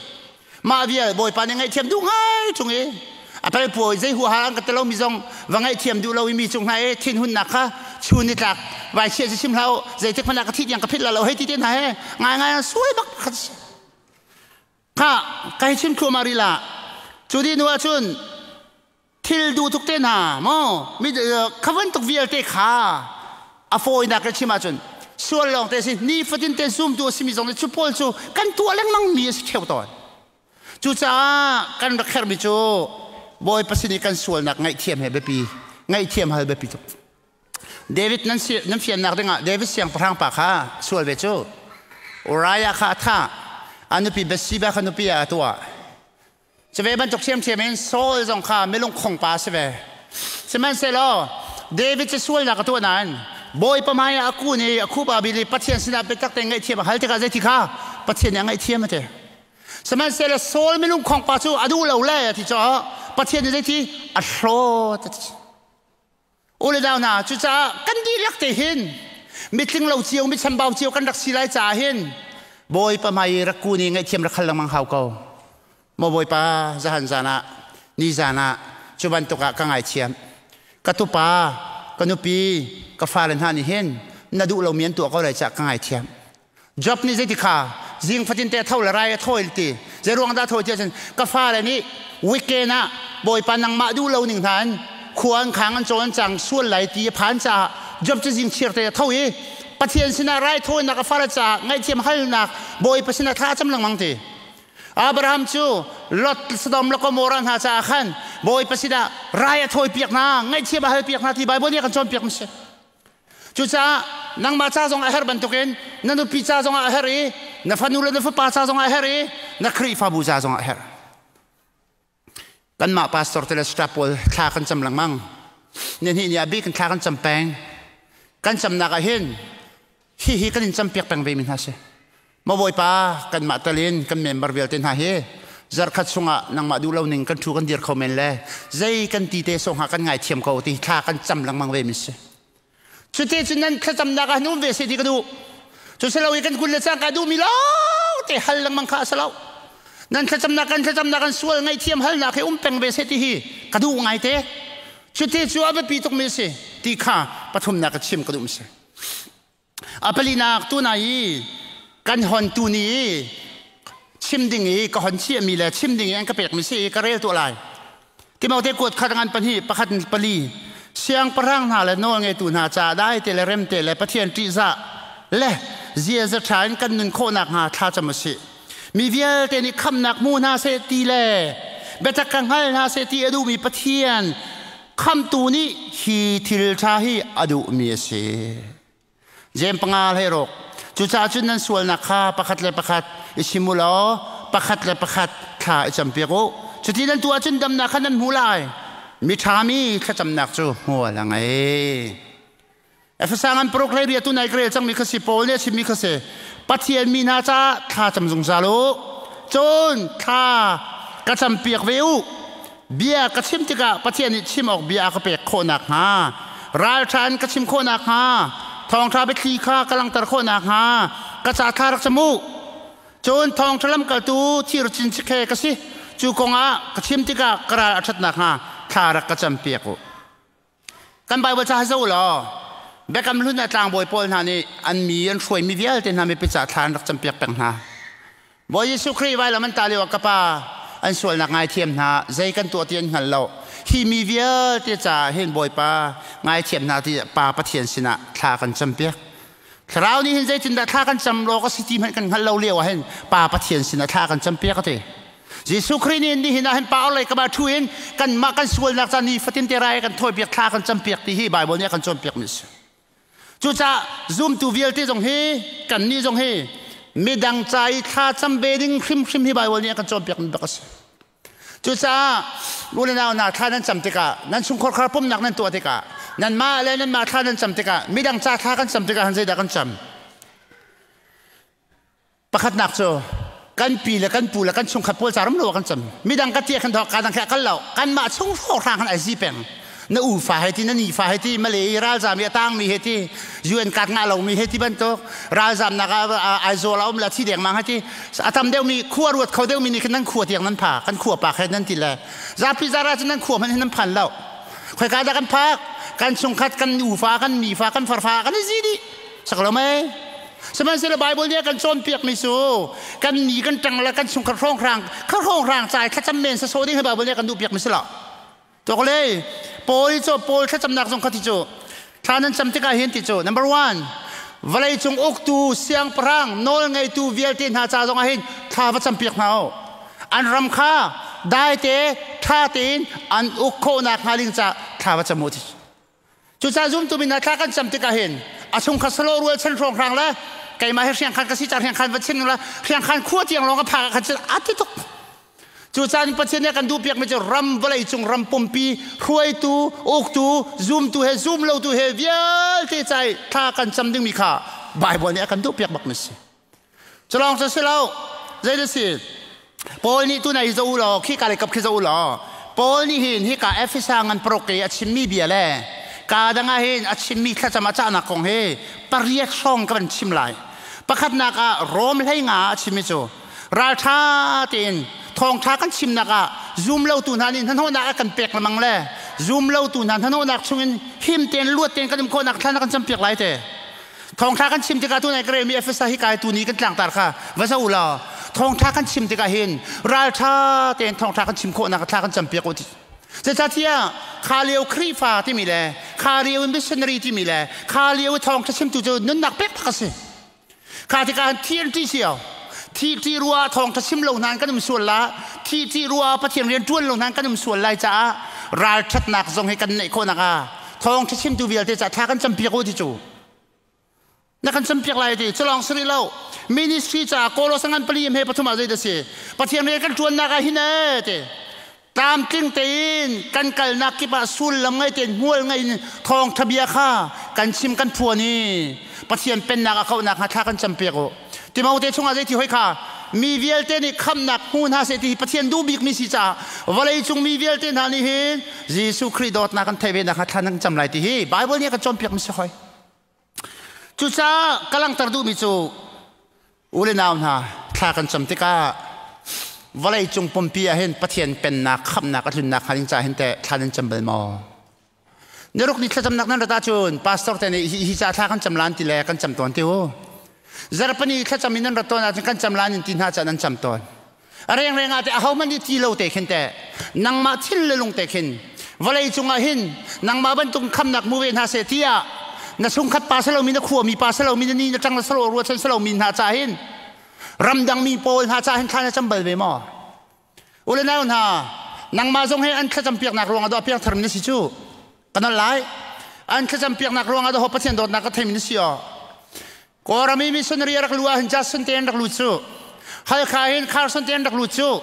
Mah vial Bawipa nih ngaihthiam duh ngai chung i a pelpawi zei huaha an ka ti lomi zong va ngaihthiam duh lo i mi cung hna i thinhunnak kha chun ni tlak vai chiah si chim hlah u zeitik hmanh ah ka thih tiang ka phit la lo hei ti te hna he ngaingai an sual bak khat si. Kha ka hei chim thluahmah rih la. Cu dih hnu ahcun thil duh tuk te hna maw mi kha bantuk vialte kha a fawinak ka chim ahcun sual lawng te si nifatin te zumtu a simi zong nih cu pawl cu kan tuah lengmang mi a si ṭheo tawn. Cucaah kan rak herhmi cu Bawipa sin i kan sualnak ngaihthiam he biapi ngaihthiam hal biapi tuk. David nan si nan fiannak dingah David siangpahrang pa kha sual ve cu Uriah kha a thah a nupi Bathsheba kha nupi ah a tuah cu ve bantuk ṭhiamṭhiam in Saul zong kha milungkhong pa a si ve sihmanhsehlaw David cu sualnak a tuah nain Bawipa hmai ah a kun i a khup aa bil i Pathian sinah biatak tein ngaihthiam a hal tikah zeiti kha Pathian nih a ngaihthiam a ti sihmanhsehlaw Saul milungkhong pa cu a duh lo le a ti caah Pathian nih zeiti a hlawt a ti U le nau hna, cucaah kan dihlak te hin mitling lo cio, mi chambau cio kan rak si lai caah hin Bawipa hmai i rak kun i ngaihthiam rak hal lengmang hau ko. Maw Bawipa, zahan zan ah, ni zan ah, cu bantuk ah ka ngaithiam. Ka tupa, ka nupi, ka fale hna nih hin na duh lomi an tuah ko lai caah ka ngaithiam. Job nih zeiti kha zing fatin te tho le rai a thawi ti zei ruang dah thawi ti ahcun ka fale nih weekend ah Bawipa nangmah duh lo ning hna in khua an khang an caw an cang sual lai ti a phan caah Job cu zing chiar te a tho i Pathian sinah rai thawinak a fale caah ngaihthiam halnak Bawipa sinah thla a cam lengmang ti Abraham cu Lot Sodom le Gomorrah hna caah khan Bawipa sinah rai a thawi piak hna ngaihthiam a hal piak hna ti Bible nih a kan cawnpiak mi si Cucaah nangmah ca zong a herh bantukin na nupi ca zong ah a herh i na fanu le na fapa ca zong ah a herh i na Khrihfabu ca zong ah a herh. Kanmah pastor te le staff pawl thla kan cam lengmang. Nihnih ni ah bik in thla kan cam peng. Kan camnak ah hin hihi kan in campiak peng ve mi hna si. Maw Bawipa, kanmah tal in kan member vialte hna hi zarkhat chungah nangmah duh lo ning kan thu kan dir kho men le zei kan ti te song ha kan ngaithiam ko ti thla kan cam lengmang ve mi si. Cuti cun nan thlacamnak ah num ve seh ti ka duh. Cu si lo i kan kun le cangka duhmi lawng te hal lengmang kha a si lo. Nan thlacamnak kan thlacamnak kan sual ngaihthiam halnak hi um peng ve seh ti hi ka duh ngai te. Cuti cu a biapi tukmi a si ti kha pathumnak ka chim ka duh si. A palinak tuna i kan hon tu ni i chim ding i ka hon chiahmi le chim ding i an ka pekmi si i ka rel tuah lai. Timote kuat khat ngan pahnih pakhat pali siangpahrang hna le nawlngeitu hna ca dai te le rem te le Pathian ṭihzah le ziaza ṭha in kan nun khawh nakhnga thla cam u sih. Mi vialte nih khamnak hmu hna seh ti le biatak ka hngal hna seh ti a duhmi Pathian khamtu nih hi thil ṭha hi a duhmi a si. Jem panga hlei ruk. Cucaah cun nan sualnak kha pakhat le pakhat i chim u law pakhat le pakhat thla i campiak u. Cuti nan tuah ahcun damnak kha nan hmu lai. Miṭhami thlacamnak cu hmual a ngei. Efesa ngan paruk hlei riat tu nai ka rel cangmi kha si Paul nih a chimmi kha si. Pathian mi hna caah thla cam zungzal u. Cun thla ka campiak ve u. Bia ka chim tikah Pathian nih chim awk bia a ka pek khawh nakhnga, ralṭha in ka chim khawh nakhnga, thawngṭha biathli kha ka langhter khawh nakhnga ka ca thla rak cam u. Cun thawngṭha lamkaltu thir cincikhe ka si. Cu kongah ka chim tikah ka ral a ṭhat nakhnga thla rak ka campiak u. Kan Baibal ca zoh law Biakam Hlun ah tlangbawi pawl hna nih an mi an hruaimi vialte hna mipi ca thla an rak campiak peng hna. Bawi Jesuh Khrih vailam an tah lio ah ka pa an sualnak ngaithiam hna zei kan tuah ti an hngal lo. Hi mi vialte caah hin Bawipa ngaithiam hna ti Pa Pathian sinah thla kan campiak. Thlarau nih hin zeitindah thla kan cam rawk a si ti hmanh kan hngalh lo lio ah hin Pa Pathian sinah thla kan campiak a ti. Jesuh Khrih nih nihin ah hin pa lei kama thu in kanmah kan sualnak ca ni fatin te rai kan thawipiak thla kan campiak ti hi Bible nih a kan cawnpiak mi a si. Cucaah zumtu vialte zong hi kannih zong hi midang ca i thla cam ve ding hrimhrim hi Bible nih a kan cawnpiak mi bak a si. Cucaah u le nau hna thla nan cam tikah nan chungkhar khar pumnak nan tuah tikah nanmah le nanmah thla nan cam tikah midang ca thla kan cam tikah han zeidah kan cam? Pakhatnak cu kan pi le kan pu le kan chungkhat pawl ca ram lo kan cam. Midang ka tia khan thok ka dang kha kal lo. Kanmah chung hrawkhrang khan ai zi peng. Na u fa he ti na ni fa he ti Malay ralzam i a tang mi he ti UN card ngah lo mi he ti bantuk ralzam nak ah Aizawl a um la thi deng mang he ti a tam deuh mi khua ruat kho deuh mi nih khin nan khua tiang nan pha kan khua pak he nan ti le zapi zara cu nan khua hmanh hin nan phan lo khoi ka dah kan phak kan chungkhat kan u fa kan ni fa kan far fa kan i zi dih sak lo mei Sihmanhsehlaw Bible nih a kan cawnpiak mi cu kan ni kan ṭang le kan chungkhat hrawnghrang kha hrawnghrang cai thlacam men sasawh ding hi Bible nih a kan duhpiak mi si lo. Tuaklei Paul cu Paul thlacamnak zong kha ti cu thla nan cam tikah hin ti cu number one vawlei cung uktu siangpahrang nawl ngeitu vialte hna ca zongah hin thla va campiak hna u. An ram kha dai te ṭha tein an uk khawhnak hnga ding ca thla va cam u ti. Cucaah zumtu mi hna thla kan cam tikah hin a chungkhat salo rual chan hrawnghrang le keimah hi hriangkhan ka si ca hriangkhan va chim la hriangkhan khua tiang lawng ka phak ah khan cun a ti tuk. Cucaah Pathian nih a kan duhpiak mi cu ram vawlei cung ram pumpi hruaitu, uktu, zumtu he zum lotu he vialte ca i thla kan cam dingmi kha Bible nih a kan duhpiak bak mi si. Culawng cu si lo, zei si? Paul nih tunai zo u law khi ka le kap khi zo u law Paul nih hin hika Efesa ngan paruk i a chimmi bia le ka dang ah hin a chimmi thlacam a cahnak kong hi pariat hrawng ka van chim lai. Pakhatnak ah Rom hlei nga a chimmi cu ralṭha tein thawngṭha kan chimnak ah zum lotu hna nih hnahnawhnak a kan pek lengmang le zum lotu hna hnahnawhnak chungin him tein luat tein kan um khawhnak thlan a kan campiak lai te. Thawngṭha kan chim tikah tunai ka relmi Efesa hi kai tu ni kan tlangtar kha va zoh u law thawngṭha kan chim tikah hin ralṭha tein thawngṭha kan chim khawhnak thla kan campiak u ti. Zeicahtiah kha lio Khrihfa timi le kha lio missionary timi le kha lio thawngṭha chimtu cu nunnak pek tak a si. Kha tikah thi an ṭih cio. Thi ṭih rua thawngṭha chim lo hna kan um sual la, thi ṭih rua Pathian rian ṭuan lo hna kan um sual lai caah ralṭhatnak zong hi kan neih khawh nak ah thawngṭha chimtu vialte caah thla kan campiak u ti cu. Na kan campiak lai ti culawng si rih lo ministry caah kawlaw sangan pali he pathum ah zei dah si Pathian rian kan ṭuannak ah hin ee ti. Tlamtling tein kan kalnak kip ah sullam ngei tein hmual ngei in thawngtha bia kha kan chim kan phuan i Pathian pennak a kauhnak hnga thla kan campiak u. Timote chungah zeiti hoi kha mi vialte nih khamnak hmu hna seh ti hi Pathian duh bikmi si caah vawleicung mi vialte hna nih hin Jesuh Khrih dawtnak kan theih ve nakhnga thla nan cam lai ti hi Bible nih a kan cawnpiakmi si hoi. Cucaah ka langhter duhmi cu u le nau hna thla kan cam tikah vawleicung pumpi ah hin Pathian pennak khamnak a tlunnak hnga ding caah hin teh thla nan cam bal maw? Niruk ni thlacamnak nan rat ahcun pastor te nih hi ca thla kan cam lan ti le kan cam tawn ti u. Zarhpini thlacam in nan rat tawn ahcun kan cam lan in ti hna ca nan cam tawn. A rengreng ah te ahohmanh nih ti lo te khin te nangmah thil le lung te khin vawlei cungah hin nangmah bantuk khamnak mu ve hna seh tiah na chungkhat pa salomi na khuami pa salomi na ni na ṭang na salo ruachan salomi hna ca hin ramdang mi pawl hna ca hin thla na cam bal ve maw? Ule nau hna, nangmah zong he an thlacam piaknak ruangah dawh piangthar na si cu. Ka nolh lai. An thlacam piaknak ruangah dawh Pathian dawtnak ka theimi na si aw. Kawlram i missionary a rak lu ahhin Jackson te an rak lut cu. Halkha hin Carson te an rak lut cu.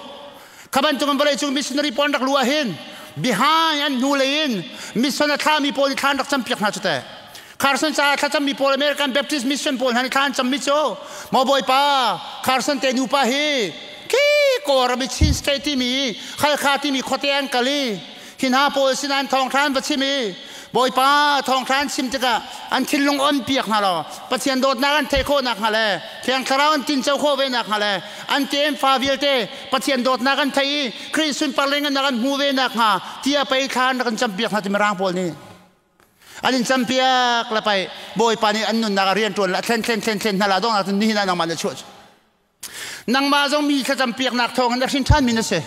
Kha bantuk in vawleicung missionary pawl an rak lu ahhin behind an hnu lei in mission a thlami pawl nih thla an rak campiak hna cu teh. Carson caah thlacammi pawl American Baptist Mission pawl hna nih thla an cammi cu maw bawipa Carson te nupa hi khi Kawlram i Chin State timi Halkha timi khuate an kal i hi hna pawl sinah an thawngtha an va chim i Bawipa thawngtha an chim tikah an thinlung on piak hna law Pathian dawtnak an theih khawh nakhnga le Thiang Thlarau an tinco khawh ve nakhnga le an tefa vialte Pathian dawtnak an thei i Khrih sunpar le ngannak an hmu ve nakhnga tiah pei thla an rak in campiak hna ti Mirang pawl nih an in campiak le pai Bawipa nih an nunnak a rian ṭuan le a thlen thlen thlen thlen hna la dongnak cun nihin ah nangmah na chuah nangmah zong mi thlacam piaknak thawngin a hrin ṭhanmi na si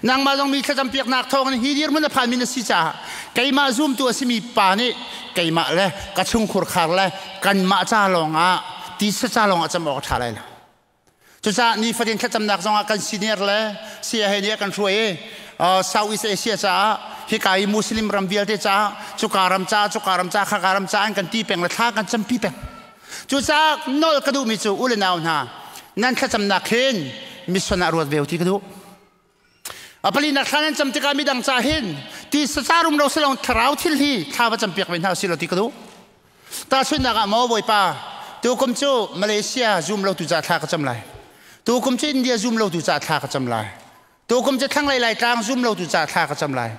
nangmah zong mi thlacam piaknak thawngin hi dirhmun a phanmi na si caah keimah zumtu a simi pa nih keimah le ka chungkhur khar le kanmah ca lawngah tisa ca lawngah cam awk a ṭha lai lo cucaah nifatin thlacamnak zongah kan senior le saya he nih a kan hruai i Southeast Asia caah hika i Muslim ram vialte caah cuka ram caah cuka ram caah khaka ram caah an kan ti peng le thla kan campi peng Cucaah nawl ka duhmi cu u le nau hna nan thlacamnak hin mission ah ruat ve ti ka duh. A palinak thla nan cam tikah midang ca hin ti saca rum lo silong thlarau thil hi thla va campiak ve hna usih law ti ka duh. Tahchunhnak ah maw Bawipa tukum cu Malaysia zum lo tu ca thla ka cam lai. Tukum cu India zum lo tu ca thla ka cam lai. Tukum cu thlanglei Laitlang zum lo tu ca thla ka cam lai.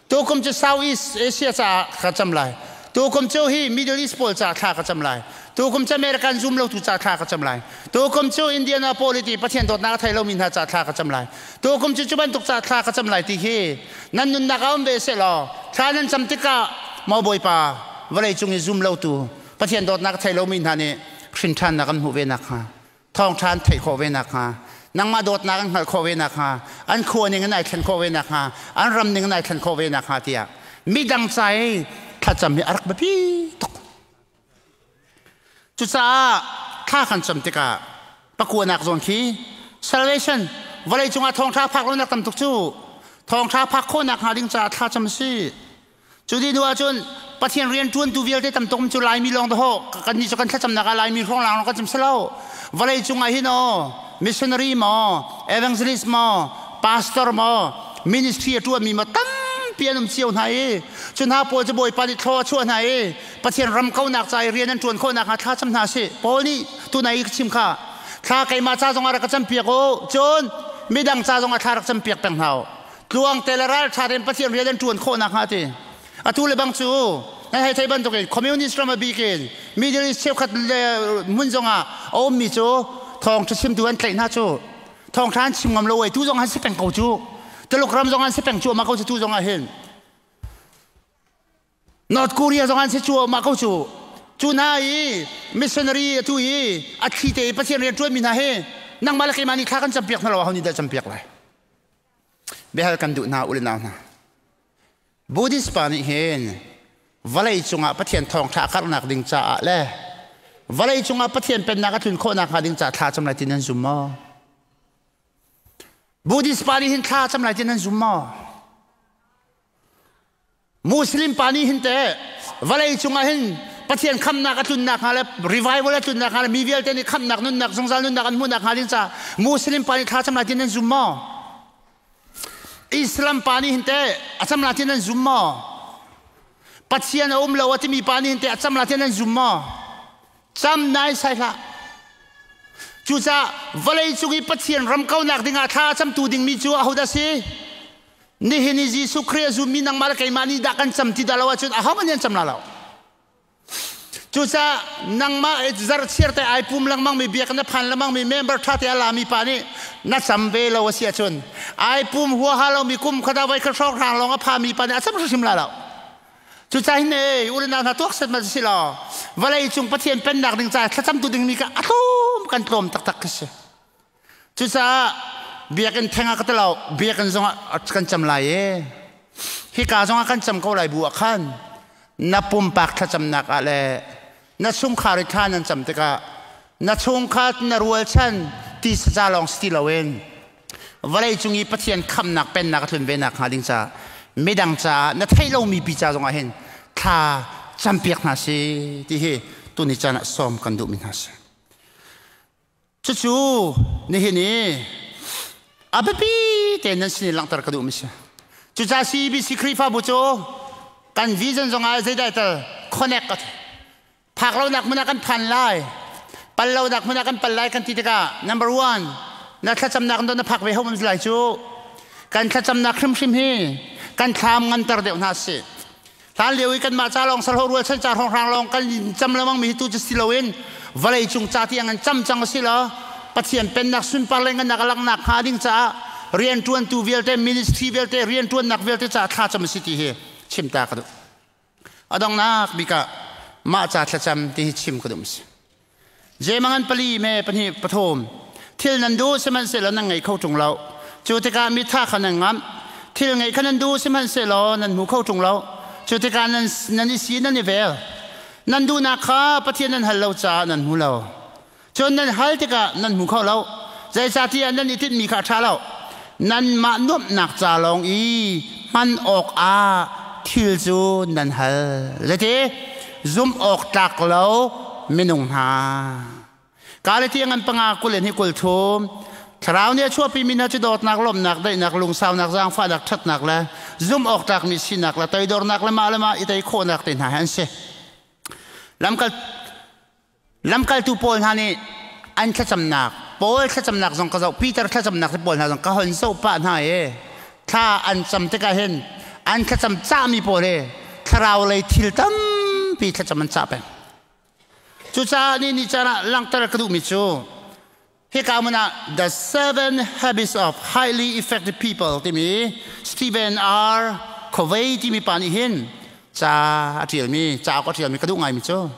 Tukum cu Southeast Asia caah ka cam lai. Tukum cu hi Middle East pawl ca thla ka cam lai. Tukum cu American zum lo tu ca thla ka cam lai. Tukum cu Indianapolis i Pathian dawtnak a thei lomi hna ca thla ka cam lai. Tukum cu cu bantuk ca thla ka cam lai ti hi nan nunnak ah um ve seh law thla nan cam tikah maw Bawipa vawlei cung i zum lo tu Pathian dawtnak a thei lomi hna nih hrin ṭhannak an hmuh ve nakhnga thawngṭha an theih khawh ve nakhnga nangmah dawtnak an hngalh khawh ve nakhnga an khua ning in ai thlen khawh ve nakhnga an ram ning in ai thlen khawh ve nakhnga tiah midang ca i thlacam hi a rak biapi tuk cucaah thla kan cam tikah pakuanak zawn khi salvation vawlei cungah thawngṭha phak lonak tam tuk cu thawngṭha phak khawhnak hnga ding caah thla cam a si Cu ti hnu ahcun Pathian rian ṭuantu vialte tam tuk cu Laimi lawng dahawh kannih cu kan thlacamnak ah Laimi hrawng lawng kan cam si lo. Vawlei cungah hin aw missionary maw, evangelist maw, pastor maw, ministry a ṭuanmi maw tampi an um cio hna i cu hna pawl cu Bawipa nih thlaw a chuah hna i Pathian ram kaunak ca i rian an ṭuan khawh nakhnga thla cam hna sih. Paul nih tunai i ka chim kha thla keimah ca zongah rak ka campiak u cun midang ca zongah thla rak campiak peng hna u. Tluang te le ralṭha tein Pathian rian an ṭuan khawh nakhnga ti. Atu le bang cu nan hei thei bantukin communist ram a bik in Middle East cheukhat le hmun zongah a ummi cu thawngṭha chimtu an tlaih hna cu thawngṭha an chim ngam lo ei tu zong an si peng ko cu Tuluk ram zong an si peng cuahmah ko cu tu zong ah hin North Korea zong an si cuahmah ko cu cu hna i missionary atu i a thli te i Pathian rian ṭuanmi hna hi nangmah le keimah nih thla kan campiak hna lo aho nih dah campiak lai Biahal kan duh hna u le nau hna. Buddhist pa nih hin vawlei cungah Pathian thawngṭha a karhnak ding caah le vawlei cungah Pathian pennak a tlun khawh nakhnga ding caah thla cam lai ti nan zum maw? Buddhist pa nih hin thla cam lai ti nan zum maw? Muslim pa nih hin teh vawlei cungah hin Pathian khamnak a tlunnak hnga le revival a tlunnak hnga le mi vialte nih khamnak nunnak zungzal nunnak an hmuhnak hnga ding caah Muslim pa nih thla cam lai ti nan zum maw? Islam pa nih hin teh a cam la ti nan zum maw? Pathian a um lo a timi pa nih hin teh a cam la ti nan zum maw? Cam nai sai hlah. Cucaah vawlei cung i Pathian ram kaunak dingah thla a camtu dingmi cu ahodah si? Nihin i Jesuh Khrih a zummi nangmah le keimah nih dah kan cam ti dah lo ahcun ahohmanh nih an cam la lo. Cucaah nangmah zarhchiar te ai pum lengmang mi biak na phan lengmang mi member tha te a lami pa nih na cam ve lo a si ahcun ai pum huaha lo mi kum khata voi khat hrawng hrang lawng a pha mi pa nih a cam hrimhrim la lo. Cucaah hin ei ulenau hna tuak set ma si law vawlei cung Pathian pennak ding caah thlacam tu ding mi ka a tlawm kan tlawm taktak khi si. Cucaah biakinn theng ah ka ti lo, biakinn zongah kan cam lai e. Hika zongah kan cam ko lai bu ah khan na pumpak thlacamnak ah le na chungkhar i thla nan cam tikah na chungkhat na rualchan ti saza lawng si ti loin vawlei cung i Pathian khamnak pennak a tlun ve nak hnga ding caah midang caah na theih lomi pi ca zongah hin thla campiak hna si ti hi tuni caan ah sawm kan duhmi hna si. Cucu nihin i a biapi tein nan sin i langhter ka duhmi si. Cucaah CBC Khrihfabu cu kan vision zongah zeidah tel connect a phak lonak hmun ah kan phan lai pal lonak hmun ah kan pal lai kan ti tikah number one na thlacamnak na phak ve hom lai cu kan thlacamnak hrimhrim hi kan thlam nganter deuh hna si Hlan lio i kanmah ca lawng salho rual chan ca hrawnghrang lawng kan cam lengmang mi hi tu cu si loin vawlei cung ca tiang an cam cang a si lo. Pathian pennak sunpar le ngannak a langhnak hnga ding caah rianṭuantu vialte ministry vialte rianṭuannak vialte caah thla cam a si ti hi chim ta ka duh. A donghnak bik ah mah ca thlacam ti hi chim ka duh si. Zemangan pali me pahnih pathum thil nan duh sihmanhsehlaw nan ngei kho ṭung lo. Cu tikah mitha kha nan ngamh. Thil ngeih kha nan duh sihmanhsehlaw nan hmu kho ṭung lo. Cu tikah nan, nan i si nan i vel. Nan duhnak kha Pathian nan hal lo caah nan hmu lo. Cun nan hal tikah nan hmu kho lo. Zeicahtiah nan i tinhmi kha a ṭha lo. Nanmah nuamhnak ca lawng i hman awkah thil cu nan hal. Zeiti? Zumh awk tlak lo minung hna. Galati ngan panga kul in hi kul thum. Thlarau nih a chuahpimi hna cu dawtnak, lawmhnak, daihnak, lungsaunak, zaangfahnak, ṭhatnak le zumh awk tlakmi sinak le toidornak le mah le mah i tei khawhnak te hna hi an si. Lamkal Lamkaltu pawl hna nih an thlacamnak, Paul thlacamnak zong ka zoh, Peter thlacamnak te pawl hna zong ka hon zoh pah hna i thla an cam tikah hin an thlacam cahmi pawl hi thlarau lei thil tampi thlacam an cah peng. Cucaah ni ni caan ah langhter ka duhmi cu hika hmun ah The Seven Habits of Highly Effective People timi Stephen R. Covey timi pa nih hin ca a ṭialmi cauk a ṭialmi ka duh ngaimi cu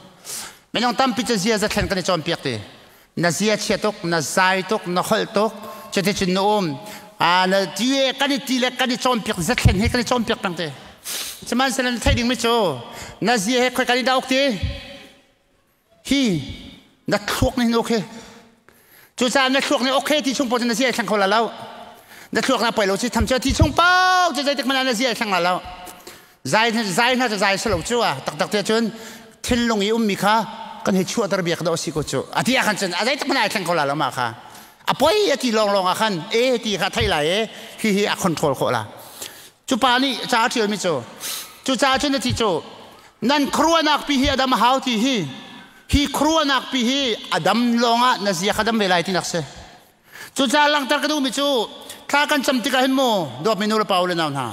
minung tampi cu ziaza thlen kan i cawnpiak ti na zia chia tuk na zai tuk na holh tuk cuticun na um na ti kan i ti le kan i cawnpiak zathlen he kan i cawnpiak peng te sihmanhsehlaw na theih dingmi cu na zia he khoi kan i dah uk ti hi na thluak nih hin okay cucaah na thluak nih okay ti chung paoh cu na zia ai thleng kho la lo na thluak na poi lo si tham cu ti chung paoh cu zeitik hmanh ah na zia ai thleng la lo zai zai hna cu zai si lo cu a taktak te cun thinlung i ummi kha kan hei chuahter bia ka dawh si ko cu a ti ah khan cun a zeitik hmanh ai thleng kho la lo ma kha a poi a ti lawng lawng ah khan e ti kha thei lai e hi hi a control khawh la cu pa nih ca a ṭialmi cu cu ca cun a ti cu nan khuaruahnak pi hi a dam a hau ti hi hi khuaruahnak pi hi a dam lawngah na zia kha dam ve lai tinak si cucaah langhter ka duhmi cu thla kan cam tikah hin mu dawtmi nu le pa u le nau hna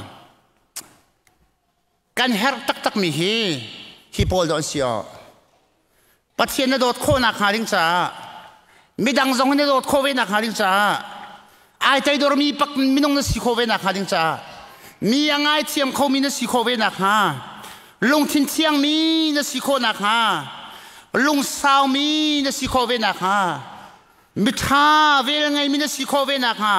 kan herh taktakmi hi hi pawl dawh an si aw Pathian na dawt khawhnak hnga ding caah midang zong na dawt khawh ve nak hnga ding caah ai teidormi pak minung na si khawh ve nak hnga ding caah mi a ngaithiam khomi na si khawh ve nak hnga lungthin thiangmi na si khawh nak hnga lungsaumi na si khawh ve nak hnga miṭha vel ngeimi na si khawh ve nak hnga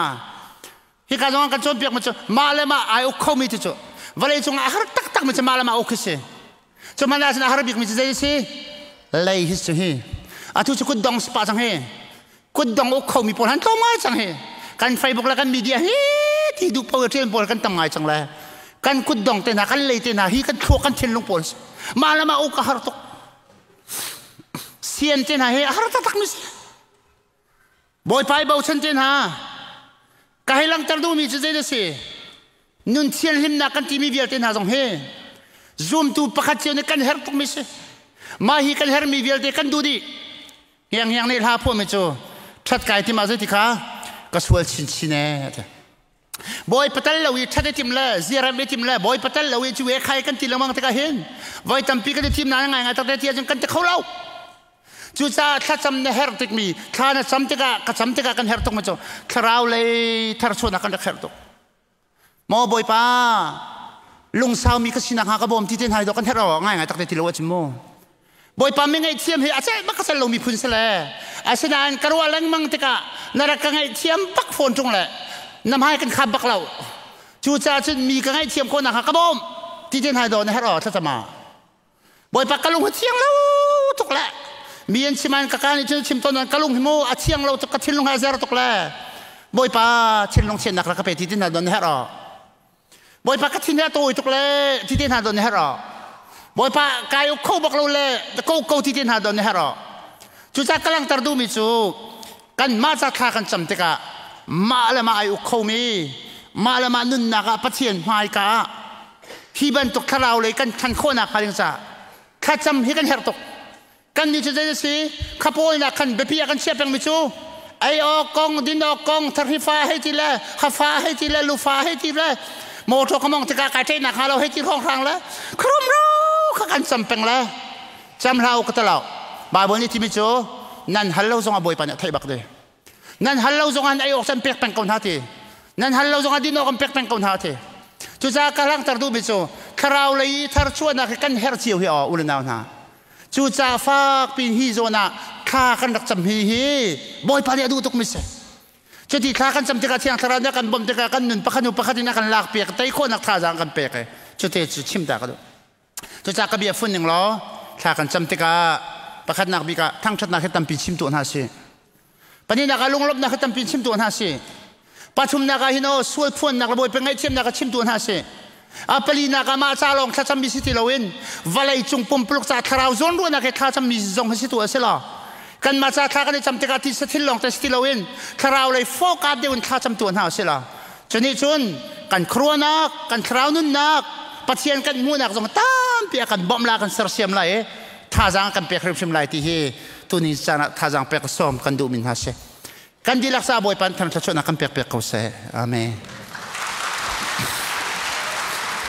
hika zong kan cawnpiak mi cu mah le mah ai uk khomi ti cu vawlei cungah a har taktak mi cu mah le mah uk khi si cu man ah a har bik mi cu zei si lei hi cu hi atu cu kutdong si pah cang hi kutdong uk khomi pawl han tlawm ngai cang hi kan Facebook le kan media hi ti duh pawl ṭian pawl kan tam ngai cang le kan kutdong te hna kan lei te hna hi kan thluak kan thinlung pawl mah le mah uk a har tuk sian te hna hi a har taktak mi si Bawipa i bochan te hna. Ka hei langhter duhmi cu zei a si? Nun thianhlimnak kan timi vialte hna zong hi zumtu pakhat cio nih kan herh tukmi si. Mah hi kan herhmi vialte kan duh dih. Ngiang ngiang nih hla phuahmi cu ṭhat kai tim ah zeiti kha ka sual chinchin ee. Bawi patal lo i ṭhat i tim le ziaram i tim le bawi patal lo i cu e khai kan ti lengmang tikah hin voi tampi kan i thim na ngai ngai tak te ti ahcun kan ti kho lo. Cucaah thlacam na herh tikmi thla na cam tikah ka cam tikah kan herh tukmi cu thlarau lei tharchuahnak kan rak herh tuk. Maw Bawipa, lungsaumi ka sinak hnga ka bawm ti te hna hi kan herh awk ngai ngai tak te ti lo a chim mu. Bawipa mi ngaihthiam hi a celh bak ka cel lomi phun si le asinain ka ruah lengmang tikah na rak ka ngaihthiam bak fawn ṭung le na hmai kan khap bak lo. Cucaah cun mi ka ngaihthiam khawh nakhnga ka bawm ti te hna hi daw na herh aw thlacam ah. Bawipa ka lung hi thiang lo tuk le mi an chim an ka ka nih cun chim tawn ka lung hi mu a thiang lo tuk ka thinlung hi a zer tuk le Bawipa thinlung thiannak rak ka pe ti te hna daw na herh aw. Bawipa ka thin hi a tawi tuk le ti te hna don herh Bawipa kai uk kho bak lo le ko ko ti te hna don herh Cucaah ka langhter duhmi cu kan mah ca thla kan cam tikah mah le mah ai uk khomi mah le mah nunnak ah Pathian hmaika ah hi bantuk thlarau lei kan than khawhnak hnga ding caah thlacam hi kan herh tuk. Kan nih cu zei a si khapawinak khan biapi ah kan chiah pengmi cu ei awk kong din awk kong tharifa hei ti le hafa hei ti le lufa hei ti le motor ka mong tikah kai ṭehnak hnga lo hei ti hrawnghrang le khurum ro kha kan cam peng le cam hlah u ka ti lo. Bible nih timi cu nan hal lo zongah Bawipa nih a theih bak ti. Nan hal lo zongah ei awk can pek peng ko hna ti. Nan hal lo zongah din awk an pek peng ko hna ti. Cucaah ka langhter duhmi cu thlarau lei tharchuahnak hi kan herh cio hi aw u le nau hna. Cucaah fakpi hi zawn ah thla kan rak cam hi hi Bawipa nih a duh tukmi si. Cuti thla kan cam tikah Thiang Thlarau nih a kan bawmh tikah kan nun pakhat hnu pakhat in a kan lakpiak, tei khawhnak thazaang kan pek i cute cu chim ta ka duh. Cucaah ka bia fun ning law thla kan cam tikah pakhatnak bik ah thangṭhatnak hi tampi chim tuah hna sih. Pahnihnak ah lunglawmhnak hi tampi chim tuah hna sih. Pathumnak ah hin aw sual phuannak le Bawipa ngaihthiamnak ah chim tuah hna sih. A palinak ah mah ca lawng thlacammi si ti loin vawlei cung pumpuluk ca thlarau zawnruahnak he thlacammi zong hi si tu a si lo. Kanmah ca thla kan i cam tikah tisa thil lawng te si ti loin thlarau lei focus deuh in thlacam tuah hna a si lo. Cunih cun kan khuaruahnak, kan thlarau nunnak, Pathian kan hmuhnak zong tampi a kan bawmh la kan sersiam lai i thazaang kan pek hrimhrim lai ti hi tuni caan ah thazaang pek sawm kan duhmi hna si. Kan dihlak sa Bawipa thangṭhat chuahnak kan pek pek ko seh. Amen.